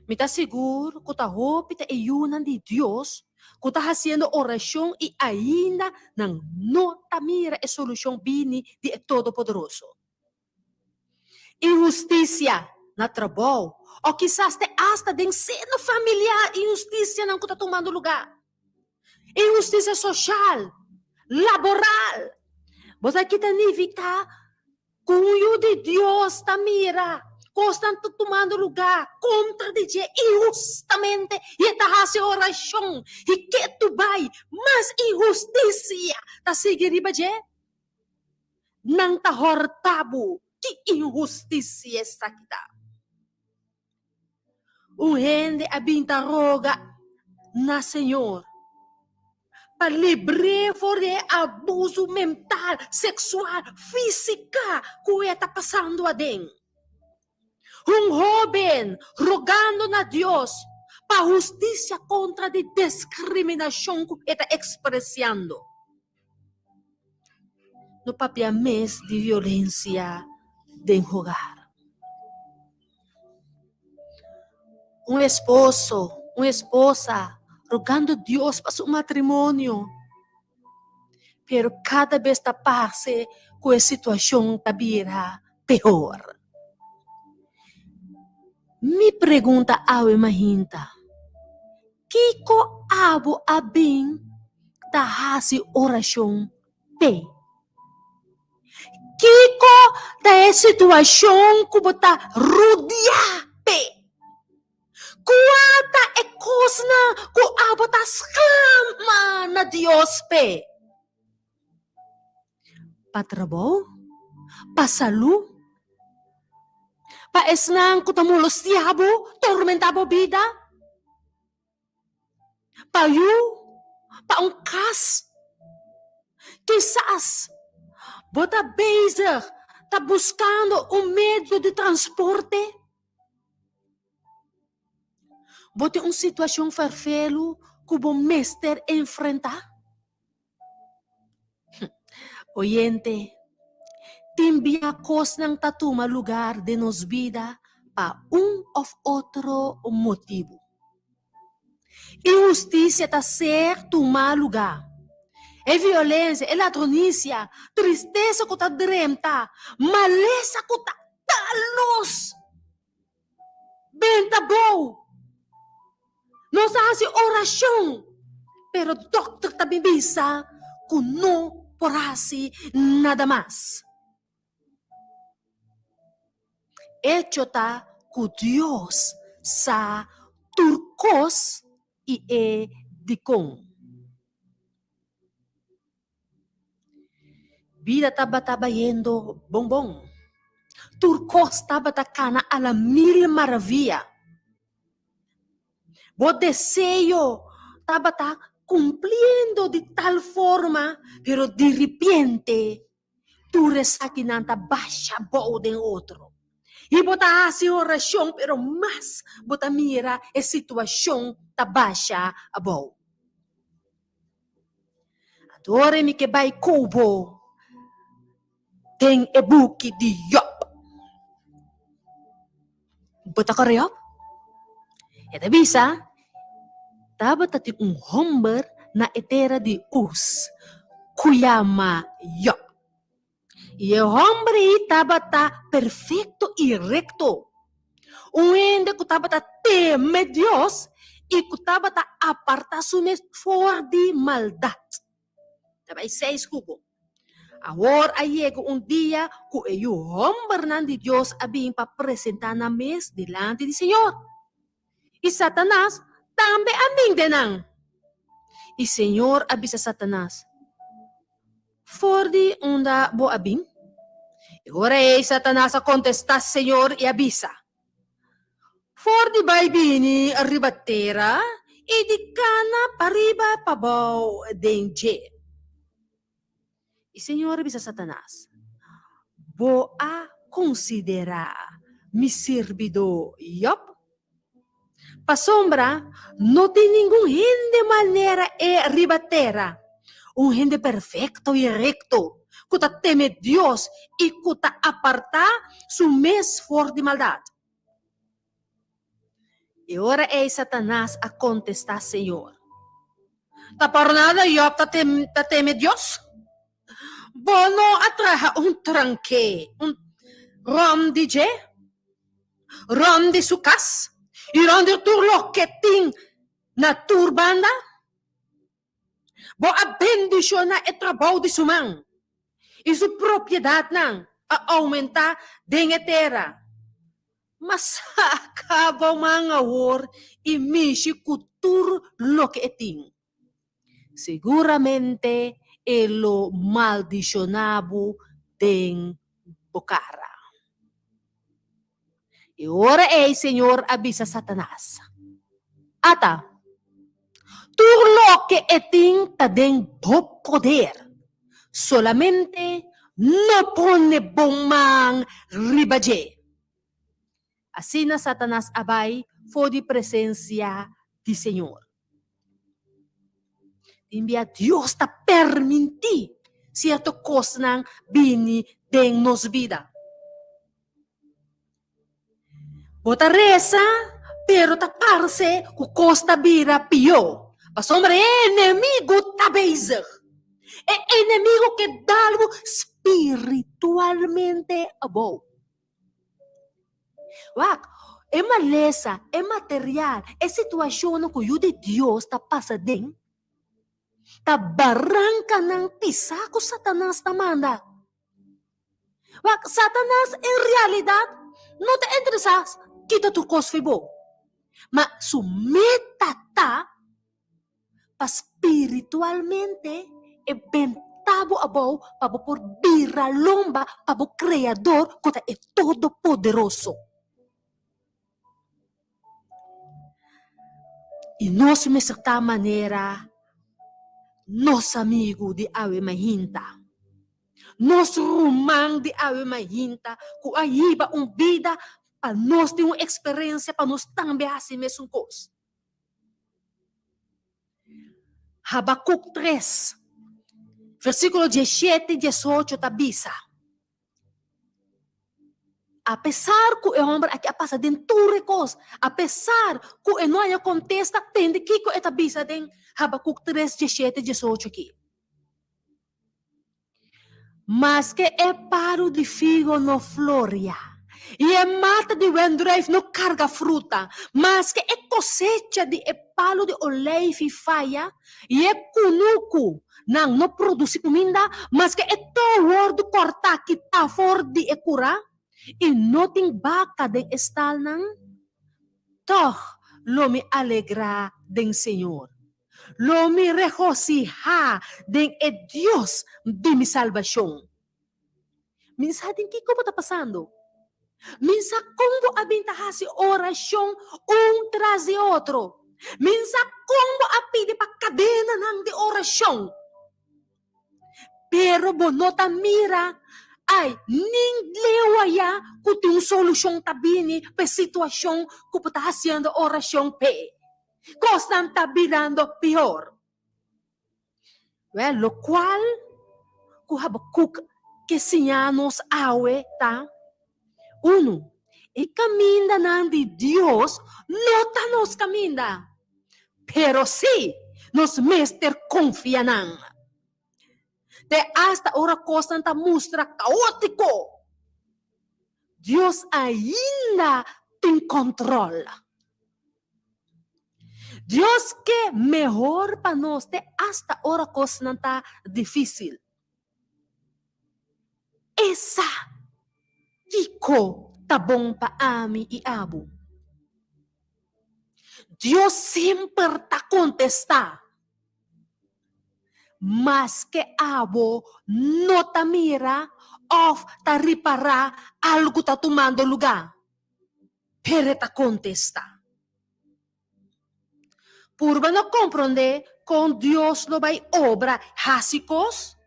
S7: Mi ta sigur ku ta hopi ta e yunan di Dios ku ta hasiendo orashon i ainda nan no ta mira e solushon bini di e Todopoderoso. Inhustisia na trabou o kisas te asta den seno familiar inhustisianan ku ta tumando lugá. Inhustisia soshal, laboral. Bo sa ki ta nifiká Ku un yu di Dios ta mira kosnan ta tumando lugá kontra di dje inhustamente i e ta hasi orashon i ketu bai mas inhustisia ta sigui riba dje? Nan ta hòrta bo. Ki inhustisia esaki ta? Un hende a bin ta roga na Señor pa libr'é for di e abusu mental, seksual, físika ku e ta pasando aden. Un hóben rogando na Dios pa hustisia kontra di deskriminashon ku e ta ekspresiando. No papia mes di violensia den hogar. Un esposo, un esposa rogando Dios pa su matrimonio, pero kada bes ta parse ku e situashon ta bira peor. Mi pregunta awe mahinta, Kiko abo a bin ta hasi orashon p'e? Kiko ta e situashon ku bo ta rudiá p'e? Kua ta e kosnan ku abo ta sklama na Dios p'e? Pa trabou? Pa salú? Pa esnan ku ta molostiá bo, tormentá bo bida? Pa yu? Pa un kas? Kisas bo ta bezig ta buskando un medio di transporte? Bo tin un situashon ferfelu ku bo mester enfrentá? Oyente, tin bia kosnan ta tuma lugar den nos bida pa un òf otro motibu. Inhustisia ta ser tumá lugá. E violensia, e ladronisia, tristesa ku ta drenta, malesa ku ta dal nos. Benta bou. Nos a hasi orashon, pero dòkter ta bin bisa ku no por hasi nada mas. Echo ta ku Dios sa tur kos i e dikon. Bida tabata bayendo bon bon. Tur kos tabata kana a la mil maravia. Bo deseo tabata kumpliendo di tal forma, pero diripiente tur esakinan ta basha bou den otro. I bo ta hasi orashon, pero mas bo ta mira e situashon ta basha abou. Anto ora mi ke bai ku bo den e buki di Yòb. Bo ta kòrda Yòb? E ta bisa, Tabata tin un hòmber na e tera di Us ku yama Yòb. I e hòmber ei tabata perfekto i rekto, un hende ku tabata teme Dios i ku tabata apartá su mes for di maldat. Ta bai seis ku bo. Awor a yega un dia ku e yu hòmbernan di Dios a bin pa presentá nan mes dilanti di Señor. I Satanas tambe a bin den nan. I Señor a bisa Satanas, For di unda bo a bin? E ora ei Satanas a kontestá Señor i a bisa, For di bai bini riba tera.
S4: i di kana pariba pabou den dje. I Señor a bisa Satanas, Bo a konsiderá mi sirbidó Yòb? Pasobra no tin ningun hende manera e riba tera, un hende perfekto i rekto, ku ta teme Dios i ku ta apartá su mes for di maldat. E ora ei Satanas a kontestá Señor, Ta por nada Yòb ta teme Dios? Bo no a traha un tranke, un rònt di dje, rònt di su kas i rònt di tur loke tin na tur banda? Bo a bendishoná e trabou di su man, i su propiedatnan a oumentá den e tera. Ma saka bo man awor i mishi ku tur loke e tin. Siguramente e lo maldishoná bo den bo kara. E ora ei Señor a bisa Satanas, Ata, tur loke e tin ta den bo poder, solamente no pone bo man riba dje. Asina Satanas a bai for di presensia di Señor. Tin bia Dios ta permintí sierto kosnan bini den nos bida. Bo ta resa, pero ta parse ku kos ta bira pió, pasobra e enemigu ta bezig. E enemigu ke dal bo spiritualmente abou. Wak, e malesa, e material, e situashonnan ku yu di Dios ta pasa den, ta barankanan pisá ku Satanas ta manda. Wak, Satanas en realidat no ta interesá kita tur kos for bo, ma su meta ta pa spiritualmente e benta bo abou pa bo por bira lomba pa bo Kreador ku ta e Todopoderoso. I nos mester ta manera nos amigu di awe mainta, nos ruman di awe mainta ku a hiba un bida pa nos tin un eksperensia pa nos tambe hasi mesun kos. Habakuk tres, versíkulo diesshete i diesocho ta bisa, Apesar ku e hòmber aki a pasa den tur e kos, apesar ku e no haña kontesta, tende kiko e ta bisa den Habakuk tres, diesshete, diesocho aki. Maske e paru di figo no floria i e mata di wendruif no karga fruta, maske e kosecha di e palu di oleifi faya i e kunuku nan no produsí kuminda, maske e tou wòrdu kòrtá kitá for di e kurá i no tin baka den e stalnan, tòg lo mi alegrá den señor. Lo mi regosihá den e Dios di mi salbashon. Mi sa den kiko bo ta pasando. Mi sa kon bo a bin ta hasi orashon un tras di otro. Mi sa kon bo a pidi pa kadenanan di orashon. Pero bo no ta mira, ai, nin leu ayá ku tin un solushon ta bini pa e situashon ku bo ta hasiendo orashon p'e. Kosnan ta birando pior. Wèl, lokual ku Habakuk ke siña nos awe ta, Unu, e kamindanan di Dios no ta nos kaminda, pero sí nos mester konfia nan. Te asta ora kosnan ta mustra kaótiko, Dios ainda tin kòntròl. Dios ke mehor pa nos te asta ora kosnan ta difísil. E sa kiko ta bon pa ami i abo. Dios semper ta kontestá. Maske abo no ta mira òf ta ripará algu ta tumando lugá, pero e ta kontestá. Purba no komprondé kon Dios lo bai obra hasi kos?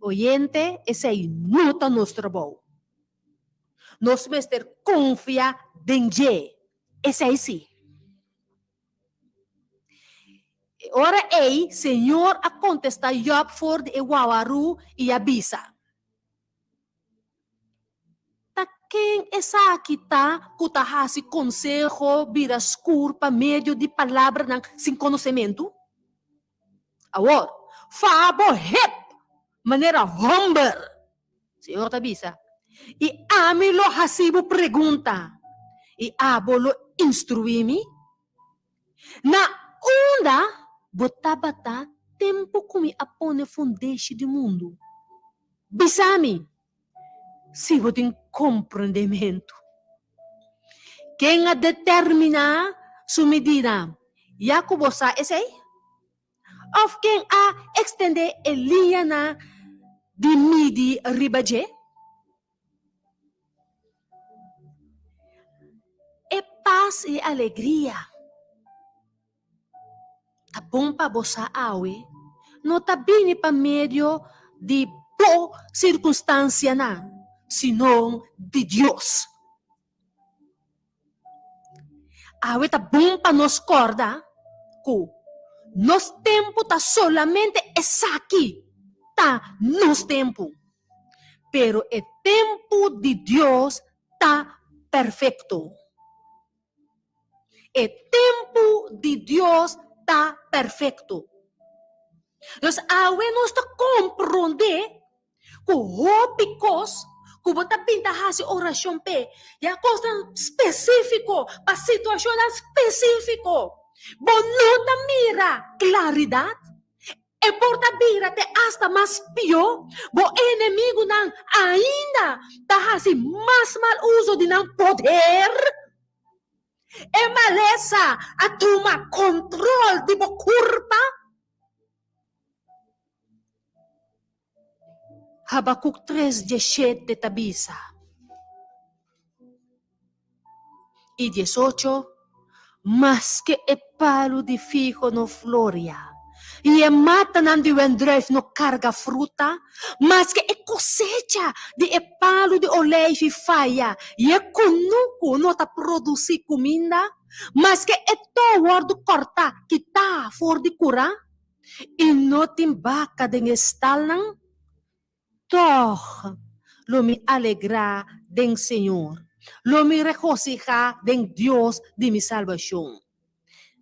S4: Oyente, esei no ta nos trabou. Nos mester konfia den dje, esei sí. E ora ei Señor a kontestá Jòb for di e wawarú i a bisa, Ta ken esaki ta ku ta hasi konseho bira skur pa medio di palabranan sin konosementu? Awor, faha bo hep manera hòmber, Señor ta bisa, i ami lo hasi bo pregunta, i abo lo instruí mi. Na unda bo tabata tempu ku mi a pone fundeshi di mundu? Bisa mi, si bo tin komprendementu. Ken a determiná su medida, ya ku bo sa esei? Òf ken a ekstendé e liñanan di midi riba dje? E pas i e alegria ta bon pa bo sa awe no ta bini pa medio di bo sirkunstansianan, sino di Dios. Awe ta bon pa nos kòrda ku nos tempu ta solamente esaki ta nos tempu, pero e tempu di Dios ta perfekto. E tempu di Dios ta perfekto. Dus awe nos ta komprondé ku hopi kos ku bo ta bin ta hasi orashon p'e, ya kosnan spesífiko pa situashonnan spesífiko. Bo no ta mira klaridat, e por ta bira te asta mas pió. Bo enemigunan ainda ta hasi mas mal uso di nan poder. E malesa a tuma kontrol di bo kurpa. Habakuk tres diesshete ta bisa, I diesocho, Maske e palu di figo no floria, i e matanan di wendruif no karga fruta, maske e kosecha di e palu di oleifi faya i e kunuku no ta produsí kuminda, maske e tou wòrdu kòrtá kitá for di kurá, i no tin baka den e stalnan, tòg lo mi alegrá den Señor, lo mi regosihá den Dios di mi salbashon.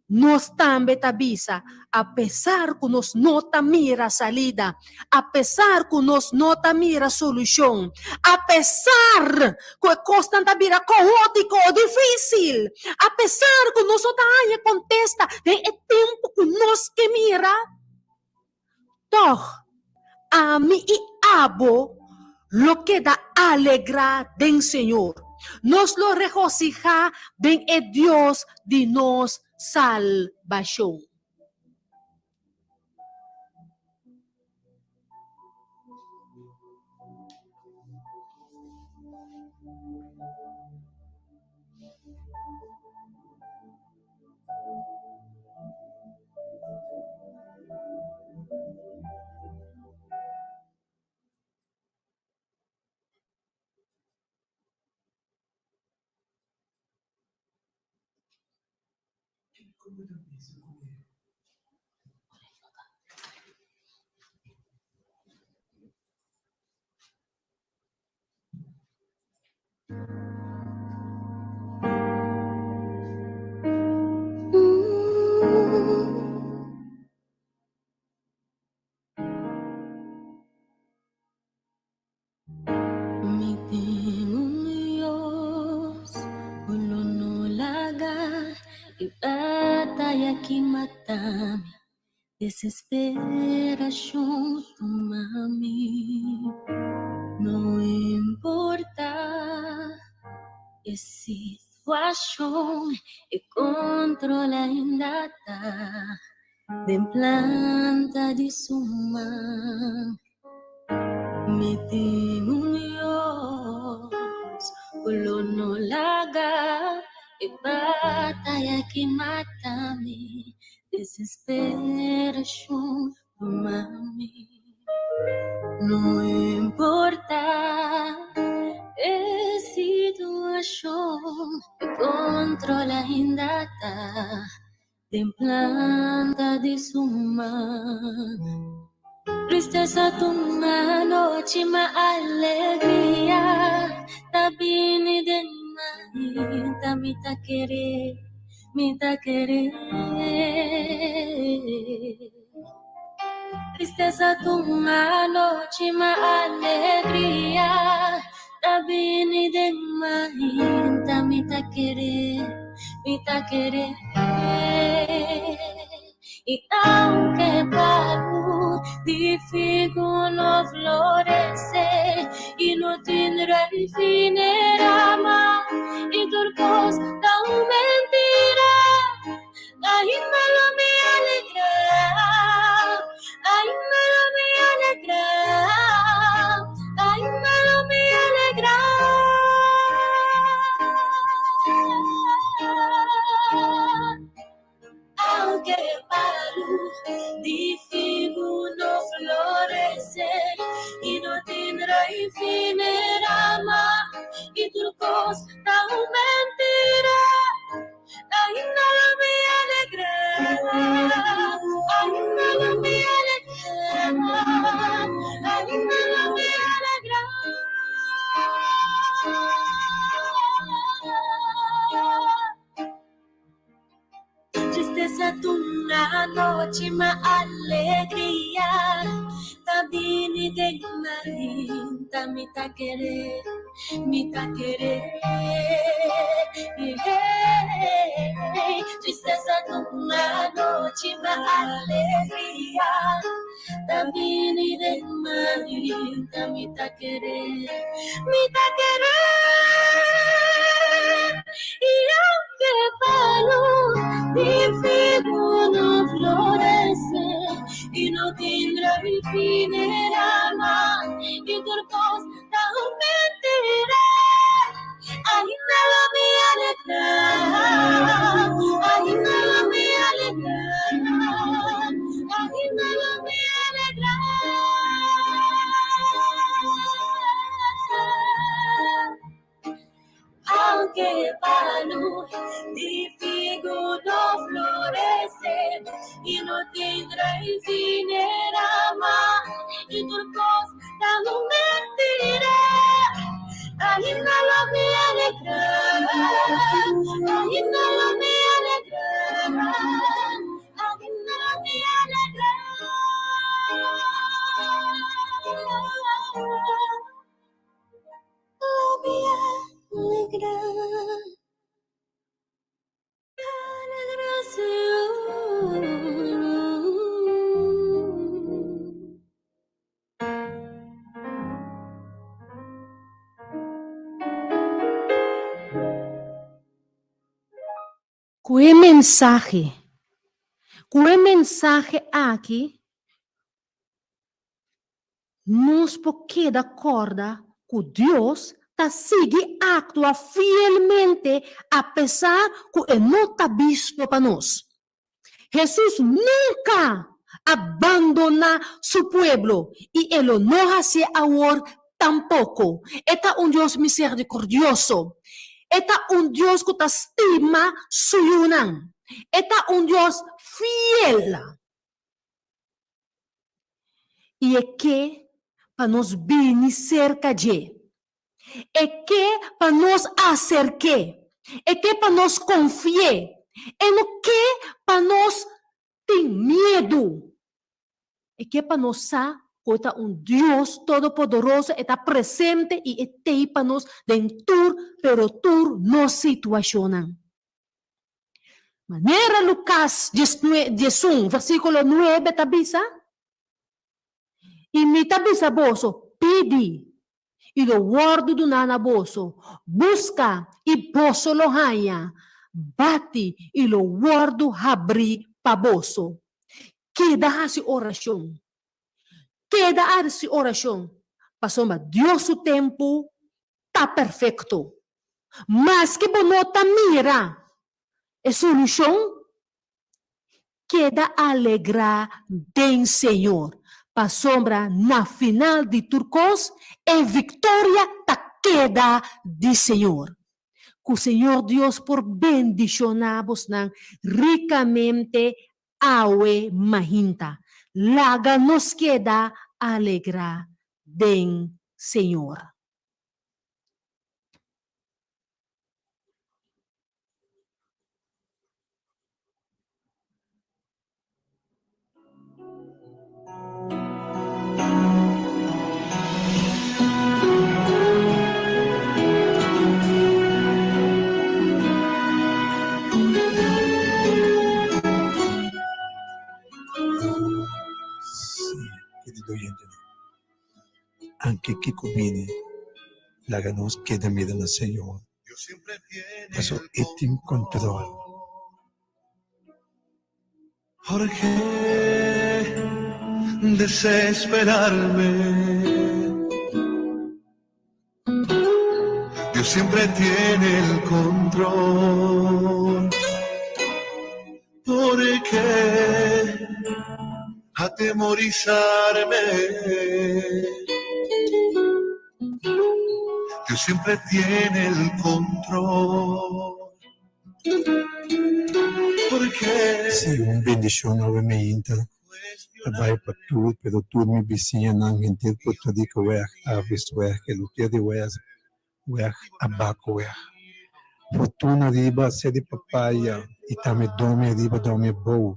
S4: Nos tambe ta bisa, apesar ku nos no ta mira salida, apesar ku nos no ta mira solushon, apesar ku e kosnan ta bira kaótiko, difísil, apesar ku nos no ta haña kontesta den e tempu ku nos ke mira, tòg ami i abo lo keda alegrá den Señor. Nos lo regosihá den e Dios di nos salbashon.
S3: Mi tin un Dios ku lo no laga e bataya ki mata mi, desesperashon tuma mi. No importa e situashon, e kontrol ainda ta den planta di su man. Mi tin un Dios ku lo no laga e. Bataya ki mata mi, desesperashon duma mi. No importa e situashon, e control ainda ta den planta di su man. Tristesa ta un anochi, ma alegria ta bini den mainta. Mi ta kere, mi ta kere. Tristesa ta un anochi, ma alegria ta bini den mainta. Mi ta kere, mi ta kere. I aunke palu di figu no florece i no tin raif ni rama i tur kos ta un mentira, ainda lo mi alegrá, ainda lo mi alegrá, ainda lo mi alegrá. Aunke palu di figu no florece i no tin raif ni rama i tur kos ta un mentira, ainda lo mi alegrá, ainda lo mi alegrá, ainda lo mi alegrá. Tristesa ta un anochi, ma alegria ta bini den mainta. Mi ta kere, mi ta kere. Tristesa ta un anochi, ma alegria ta bini den mainta. Mi ta kere, mi ta kere. I aunke palu di figu no florece i no tin raif ni rama i tur kos ta un mentira, ainda lo mi alegrá, ainda lo mi alegrá, ainda lo mi alegrá. Aunke palu di figu no florece i no tin raif ni rama i tur kos ta un mentira, ainda lo mi alegrá, ainda lo mi alegrá, ainda lo mi alegrá. Lo mi alegrá, alegrá Señor.
S4: Ku e mensahe, ku e mensahe aki nos por keda kòrda ku Dios ta sigui aktua fielmente apesar ku e no ta bisto pa nos. Hesus nunka a bandoná su pueblo i e lo no hasié awor tampoko. E ta un Dios miserikordioso. E ta un Dios ku ta stima su yunan. E ta un Dios fiel. I e ke pa nos bini serka dje. E ke pa nos aserk'é. E ke pa nos konfi'é. E no ke pa nos tin miedu. E ke pa nos sa ku e ta un Dios Todopoderoso, e ta presente i e t'ei pa nos den tur, pero tur nos situashonnan. Manera Lukas diesun, versíkulo nuebe ta bisa, I mi ta bisa boso, pidi, i lo wòrdu duná na boso, buska, i boso lo haña, bati, i lo wòrdu habrí pa boso. Keda hasi orashon. Keda hasi orashon, pasobra Dios su tempu ta perfekto. Maske bo no ta mira. E solushon? Keda alegrá den Señor, pasobra na final di tur kos e viktoria ta keda di Señor. Ku Señor Dios por bendishoná bosnan rikamente awe mahinta. Laga nos keda alegrá den Señor.
S6: Sí, kerido oyentenan, anke kiko bini, laga nos keda mira na Señor, pasobra E tin control.
S1: Por qué desesperarme? Dios siempre tiene el control. Por qué atemorizarme? Dios siempre tiene el control.
S6: Sí, un bendishon awe meinta ta bai pa tur, pero tur mi bisiñanan henter Puerto Rico weg, Avis weg, Eleuterio weg, weg, Abaco weg. Fortuna riba Seri Papaya i tambe Domi riba Domi abou.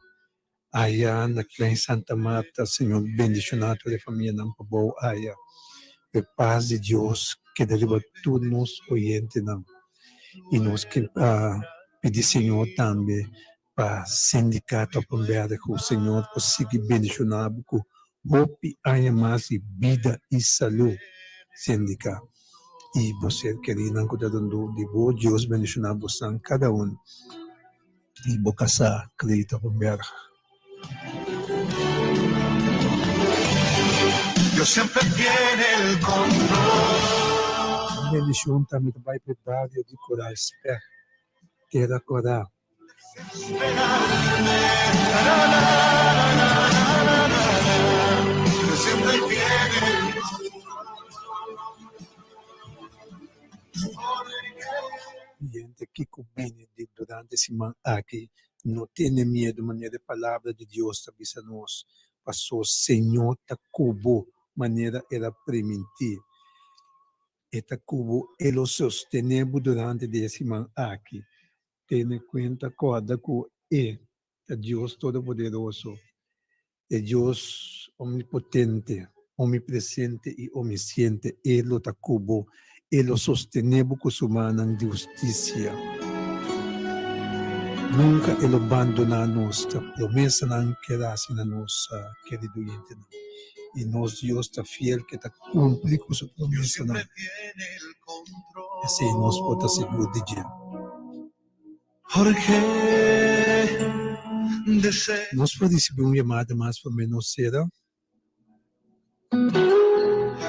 S6: Aya na Klein Santa Marta, Señor bendishoná tur e famianan pabou aya. E pas di Dios keda riba tur nos oyentenan. I nos ke pidi Señor tambe pa Sindicato Appenberg ku Señor por sigui bendishoná bo ku hopi aña mas di bida i salú, Sindika. I bo ser kerinan ku ta rondó di bo, Dios bendishoná bosan kada un. I bo kasá, Cleta van Berg.
S1: Dios siempre tiene el control.
S6: Un bendishon tambe ta bai pa e bario di Koral Spek, Tera Kòrá.
S1: Dios siempre tiene el
S6: Oyente kiko bini di durante siman aki, no tene miedu manera e Palabra di Dios ta bisa nos, paso Señor ta ku bo manera El a primintí. E ta ku bo, E lo sostené bo durante di e siman aki. Tene kuenta, kòrda ku E ta Dios Todopoderoso, e Dios omnipotente, omnipresente i omnisiente. E lo ta ku bo, e lo sostené bo ku su mannan di hustisia. Nunka e lo bandoná nos. Ta promesanan ku el a hasi na nos, kerido oyentenan. I nos Dios ta fiel ku e ta kumpli ku su promesanan. Esei nos por ta sigur di dje. Nos por ricibi un yamada mas pa menos cera?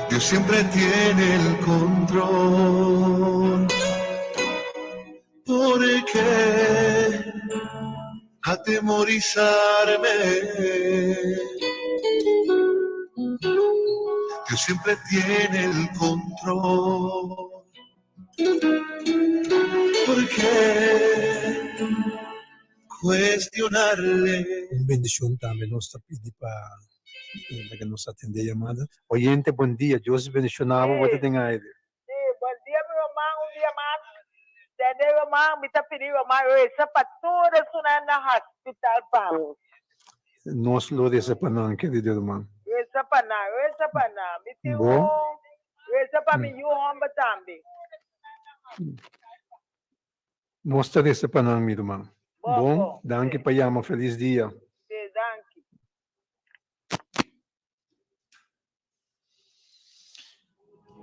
S1: Dios siempre tiene el control. Por qué atemorizarme? Dios siempre tiene el control. Por qué cuestionarle?
S6: Un bendicion tambe nos ta pidi pa laga nos atende yamada. Oyente bon dia, Dios bendiciona bo, bo ta den aire.
S11: Sí, bon dia mi ruman, un dia mas. Tende ruman, mi ta pidi ruman reza pa tur esunnan na hospital pa mi.
S6: Nos lo reza pa nan, kerido ruman.
S11: Reza pa nan, reza pa nan. Mi tin
S6: Bo?
S11: un Reza pa mi yu homber tambe.
S6: Nos ta reza pa nan, mi ruman.
S11: Bon,
S6: Bon,
S11: bon.
S6: danki
S11: Sí.
S6: pa yama. Felis dia.
S11: Sí, danki.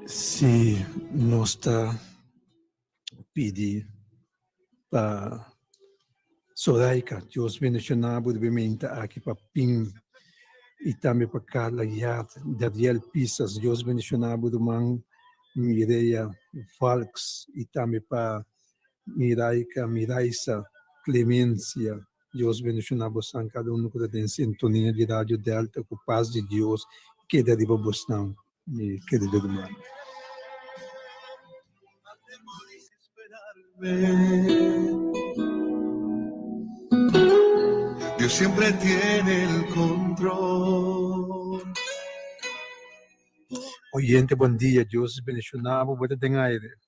S6: Si nos ta pidi pa Soraika, Dios bendiciona bo riba e meinta aki pa Pin y tambe pa Carla Yard, Dariel Pisas, Dios bendiciona bo ruman Mireya Valks y tambe pa Miraika, Miraisa. Clemencia. Dios bendiciona bosnan cada uno cu ta den sintonia di Radio Delta cu paz di Dios keda riba bosnan mi kerido ruman.
S1: Dios siempre tiene el control.
S6: Oyente bon dia, Dios bendiciona bo, bo ta den aire.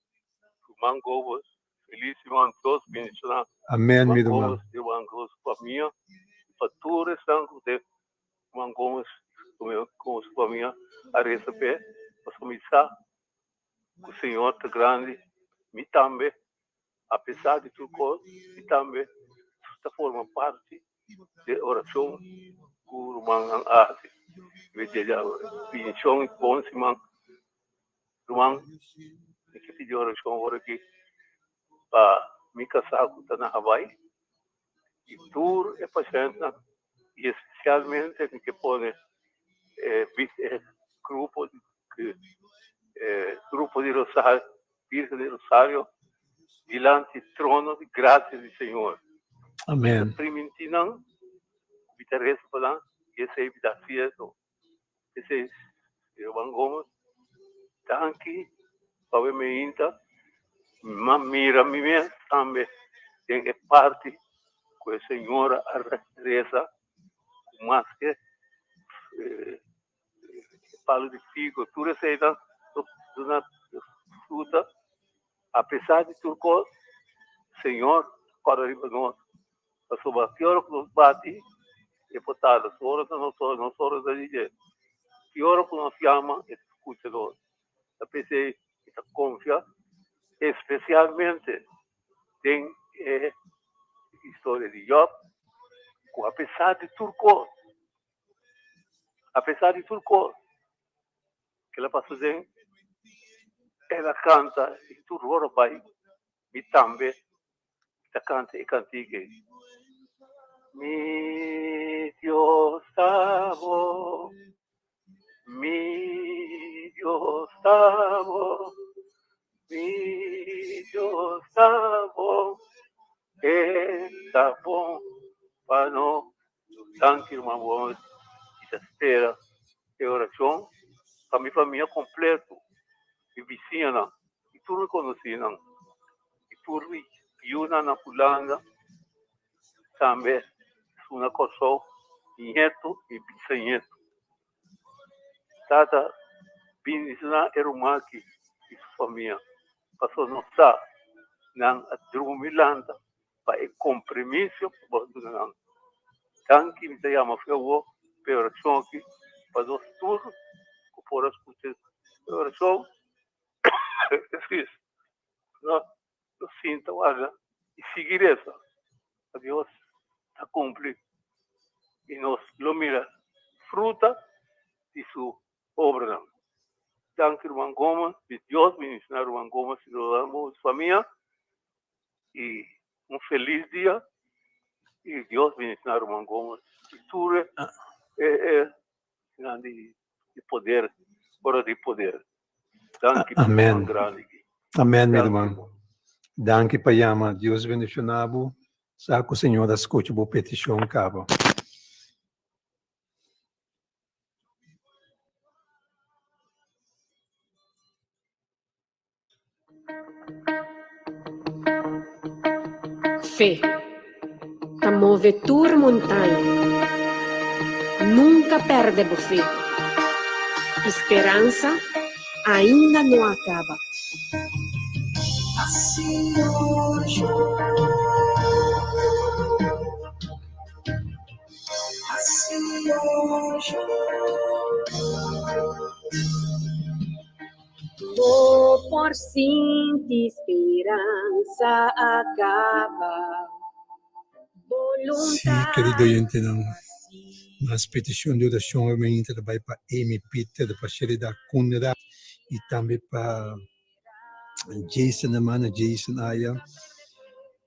S12: Ruman Gobos, felis siman Dios bendiciona.
S6: Amen mi
S12: Ruman
S6: ruman.
S12: Gobos, Ruman Gobos famia y pa tur esnan cu den Ruman Gomez con su famia a reza p'e pasobra mi sa cu Señor ta grandi, mi tambe a pesar di tur cos mi tambe ta forma parti di e oracion cu rumannan a haci. Mi deseá bendicion y bon siman. Ruman, mi ke pidi oracion ora aki pa mi casá cu ta na Hawaii y tur e pashentnan y especialmente mi ke pone e e grupo e grupo di Rosario, Virgen di Rosario dilanti trono di gracia di Señor.
S6: Amen.
S12: Mi ta priminti nan cu mi ta reza pa nan y esey mi ta haciendo. Esey Juan Gomez, danki pa bo meinta, m'a mira mi mes tambe den e parti cu e señora a reza cu maske palo di figo, tur eseynan duna fruta, a pesar di tur cos, Señor corda riba nos, pasobra ki ora cu nos bati e por tarda, su ora ta nos ora, nos ora ta di dje, ki ora cu nos yama e ta scucha nos, ta p'esey mi ta confia especialmente den e historia di Job, cu a pesar di tur cos, a pesar di tur cos cu el a pasa den, el a canta y tur ora bay, mi tambe ta canta e cantica ey, Mi Dios ta bon, Mi Dios ta bon, mi Dios ta bon, E ta bon pa nos. Danki ruman Gómez, mi ta spera e oracion pa mi famia completo, mi bisiñanan y tur mi conocinan y tur mi yunan na Hulanda, tambe esun na Kòrsou, mi ñeto y bisañeto. Tata bindiciona e ruman aki y su famia, pasobra nos sa nan a drumi lanta pa e compromiso cu bo a duna nan. Danki, mi ta yama fe awor pa e oracion aki pa nos tur cu por a scucha e oracion. Excuse. Nos sinta warda y sigui reza pa Dios ta cumpli y nos lo mira fruta di su obranan. Danki ruman Gomez, di Dios bendiciona ruman Gomez y su famia y un feliz dia y Dios bendiciona ruman Gomez y tur e e nan di poder ora di poder. Danki
S6: Amen.
S12: grandi.
S6: Amen mi ruman. Danki pa yama. Dios bendiciona bo. Sa cu Señor a scucha bo peticion caba.
S13: Fe ta move tur montaña. Nunka pèrdè bo fe. I speransa ainda no a kaba. Bo por sinti speransa a kaba.
S6: Sí, kerido oyentenan, mas petishon di orashon e mainta ta bai pa Amy Peter, pa Sherida Conrad i tambe pa Jason, hermano Jason aya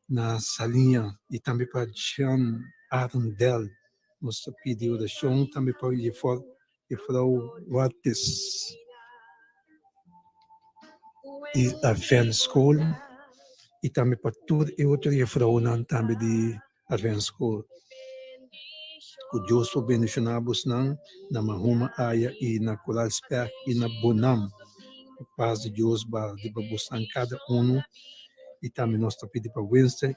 S6: na Saliña i tambe pa Jean Arndel. Nos ta pidi orashon tambe pa Jefrou Wartes di Advent School. I tambe pa tur e otro jefrounan tambe di Advent School. Ku Dios por bendishoná bosnan na Mahuma Aya i na Koral Spek i na Bonam. Ku pas di Dios ba riba bosnan kada unu. I tambe nos ta pidi pa Winston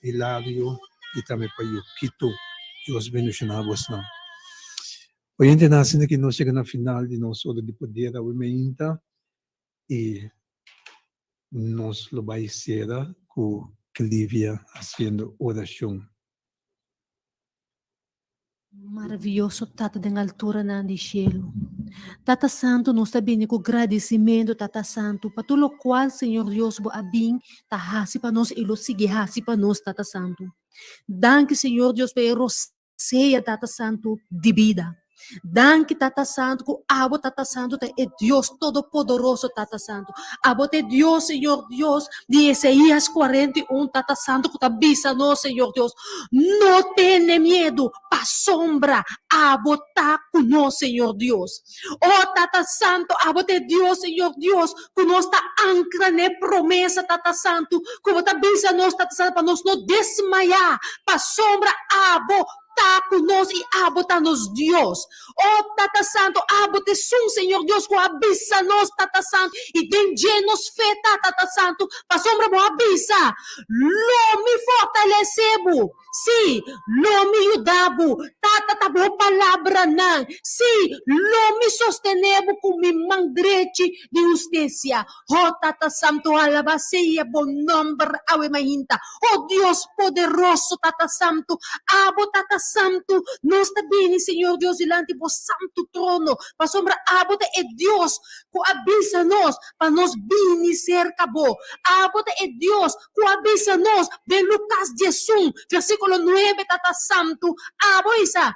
S6: Hilario i tambe pa Yokito. Dios bendishoná bosnan. Oyentenan, asina ki nos yega na final di nos Ora di Poder awe meinta i nos lo bai sera ku Clivia hasiendo orashon.
S7: Maraviyoso Tata den alturanan di shelu. Tata Santu nos ta bini ku gradisimentu Tata Santu pa tur lokual Señor Dios bo a bin ta hasi pa nos i lo sigui hasi pa nos Tata Santu. Danki Señor Dios pa e rosea Tata Santu di bida. Danki Tata Santu ku abo Tata Santu ta e Dios Todopodoroso Tata Santu. Abo ta e Dios Señor Dios di Isaías 41 Tata Santu ku ta bisa nos Señor Dios no tene miedu pasobra abo ta ku nos Señor Dios. O Tata Santu abo ta e Dios Señor Dios ku nos ta ankra na e promesa Tata Santu ku bo ta bisa nos Tata Santu pa nos no desmayá pasobra abo ta ku nos i abo ta nos Dios. O Tata Santu, abo ta esun, Señor Dios, ku a bisa nos, Tata Santu, i den dje nos fe ta, Tata Santu, pasobra bo a bisa, Lo mi fortalesé bo, sí, lo mi yuda bo, Tata, ta bo palabranan, sí, lo mi sostené bo ku mi man drechi di hustisia. O Tata Santu, alabá sea bo nòmber awe mainta. O Dios poderoso, Tata Santu, abo, Tata Santu, nos ta bini, Señor Dios, dilanti bo santu trono, pasobra abo ta e Dios ku a bisa nos pa nos bini serka bo. Abo ta e Dios ku a bisa nos den Lukas 11, versíkulo 9, Tata Santu, abo isa,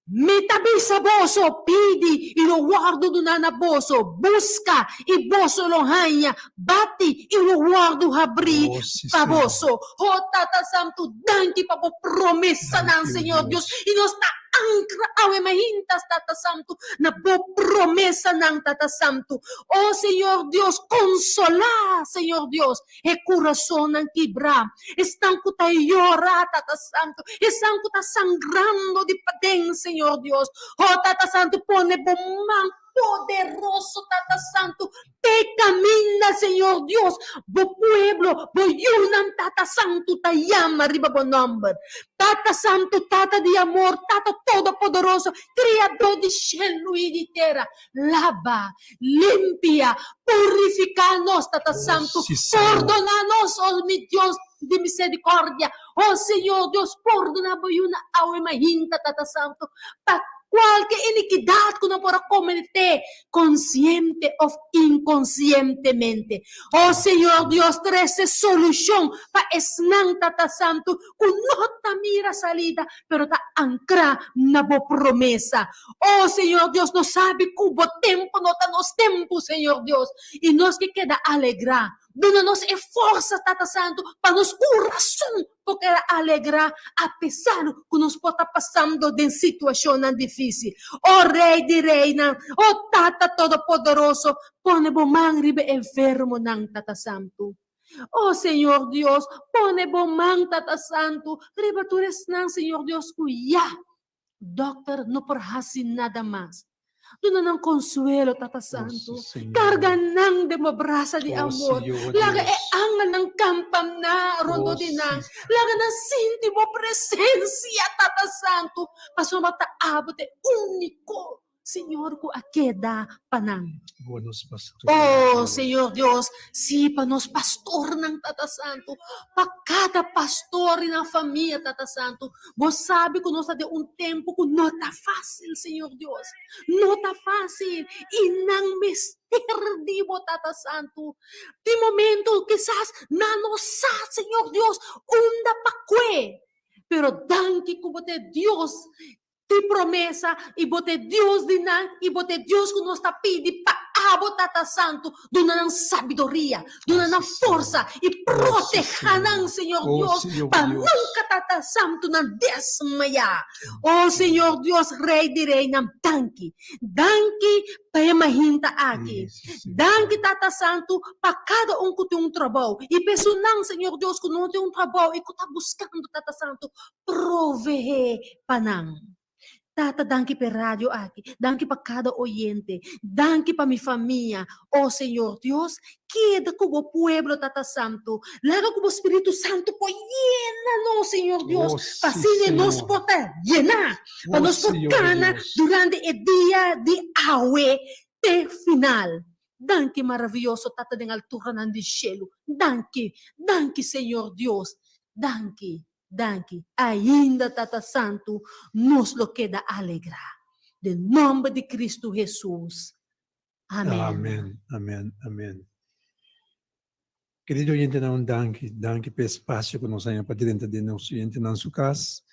S7: Mi ta bisa boso, pidi, i lo wòrdu duná na boso, buska, i boso lo haña, bati, i lo wòrdu habrí pa boso. O Tata Santu, danki pa bo promesanan, Señor Dios, i nos ta ankra awe maintas, Tata Santu, na bo promesanan, Tata Santu. O Señor Dios, konsolá, Señor Dios, E kurasonnan kibrá, esnan ku ta yora, Tata Santu, esnan ku ta sangrando di paden, Señor Dios. Oh, Tata Santu, pone bo man poderoso, Tata Santu, te kaminda, Señor Dios, bo pueblo, bo yunan, Tata Santu, ta yama riba bo nòmber. Tata Santu, Tata di amor, Tata Todopoderoso, Kriadó di shelu i di tera, laba, limpia, purifiká nos, Tata Santu, pordoná nos, oh mi Dios di misericordia, oh Señor Dios, pordoná bo yunan awe mahinta, Tata Santu, pa kualke inikidat ku nan por a kometé konsiente òf inkonsientemente. Oh Señor Dios, trese solushon pa esnan, Tata Santu, ku no ta mira salida, pero ta ankrá na bo promesa. Oh Señor Dios, nos sabi ku bo tempu no ta nos tempu, Señor Dios, i nos ke keda alegrá. Duna nos e forsa, Tata Santu, pa nos kurason por keda alegrá apesar ku nos por ta pasando den situashonnan difísil. Oh Rei di reinan, oh Tata Todopoderoso, pone bo man riba e enfermonan, Tata Santu. Oh Señor Dios, pone bo man, Tata Santu, riba tur esnan, Señor Dios, ku ya Dokter no por hasi nada mas. Duna nan konsuelo, Tata Santu. Karga nan den bo brasa di amor. Laga e angelnan kampaná rondó di nan. Laga nan sinti bo presensia, Tata Santu, pasobra ta abo ta e úniko Señor ku a keda pa nan.
S6: Bo nos pastor.
S7: Oh, Señor Dios, sí, pa nos pastornan, Tata Santu, pa kada pastor i nan famia, Tata Santu. Bo sabi ku nos ta den un tempu ku no ta fásil, Señor Dios. No ta fásil. I nan mester di bo, Tata Santu. Tin momento kisas nan no sa, Señor Dios, unda pa kue. Pero danki ku bo ta e Dios.
S4: Di promesa i bo ta e Dios di nan i bo ta e Dios ku nos ta pidi pa abo Tata Santu duna nan sabiduria, duna nan forsa i proteha nan Señor Dios pa nunka Tata Santu nan desmayá. O Señor Dios Rei di Reinan danki, danki pa e mahinta aki. Danki Tata Santu pa kada un ku tin un trabou i pa esunnan Señor Dios ku no tin un trabou i ku ta buskando Tata Santu proveé pa nan. Tata danki p'e radio aki, danki pa kada oyente, danki pa mi famia. O Señor Dios, keda ku bo pueblo Tata Santu, laga ku bo Spiritu Santu por yena nos Señor Dios, pa asina nos por ta yená, pa nos por kana durante e dia di awe te final. Danki maraviyoso Tata den alturanan di shelu, danki, danki Señor Dios, danki. Danki. Ainda Tata Santu nos lo keda alegrá. Den nomber di Cristo Hesus. Amen.
S6: Amen, amen, amen. Kerido oyentenan un danki, danki pa e espacio ku nos haña pa drenta den nos oyentenan su kas.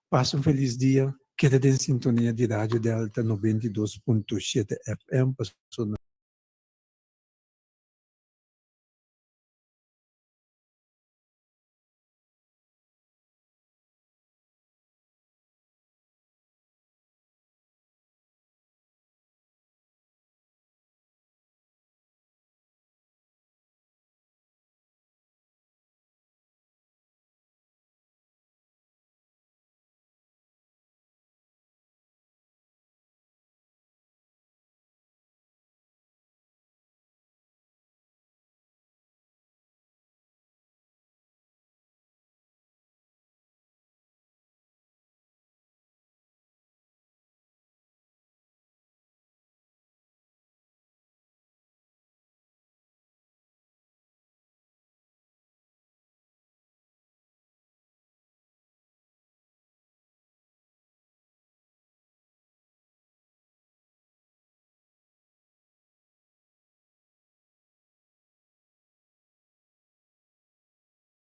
S6: Pasa un felis dia, keda den sintonia di Radio Delta 92.7 FM pasobra.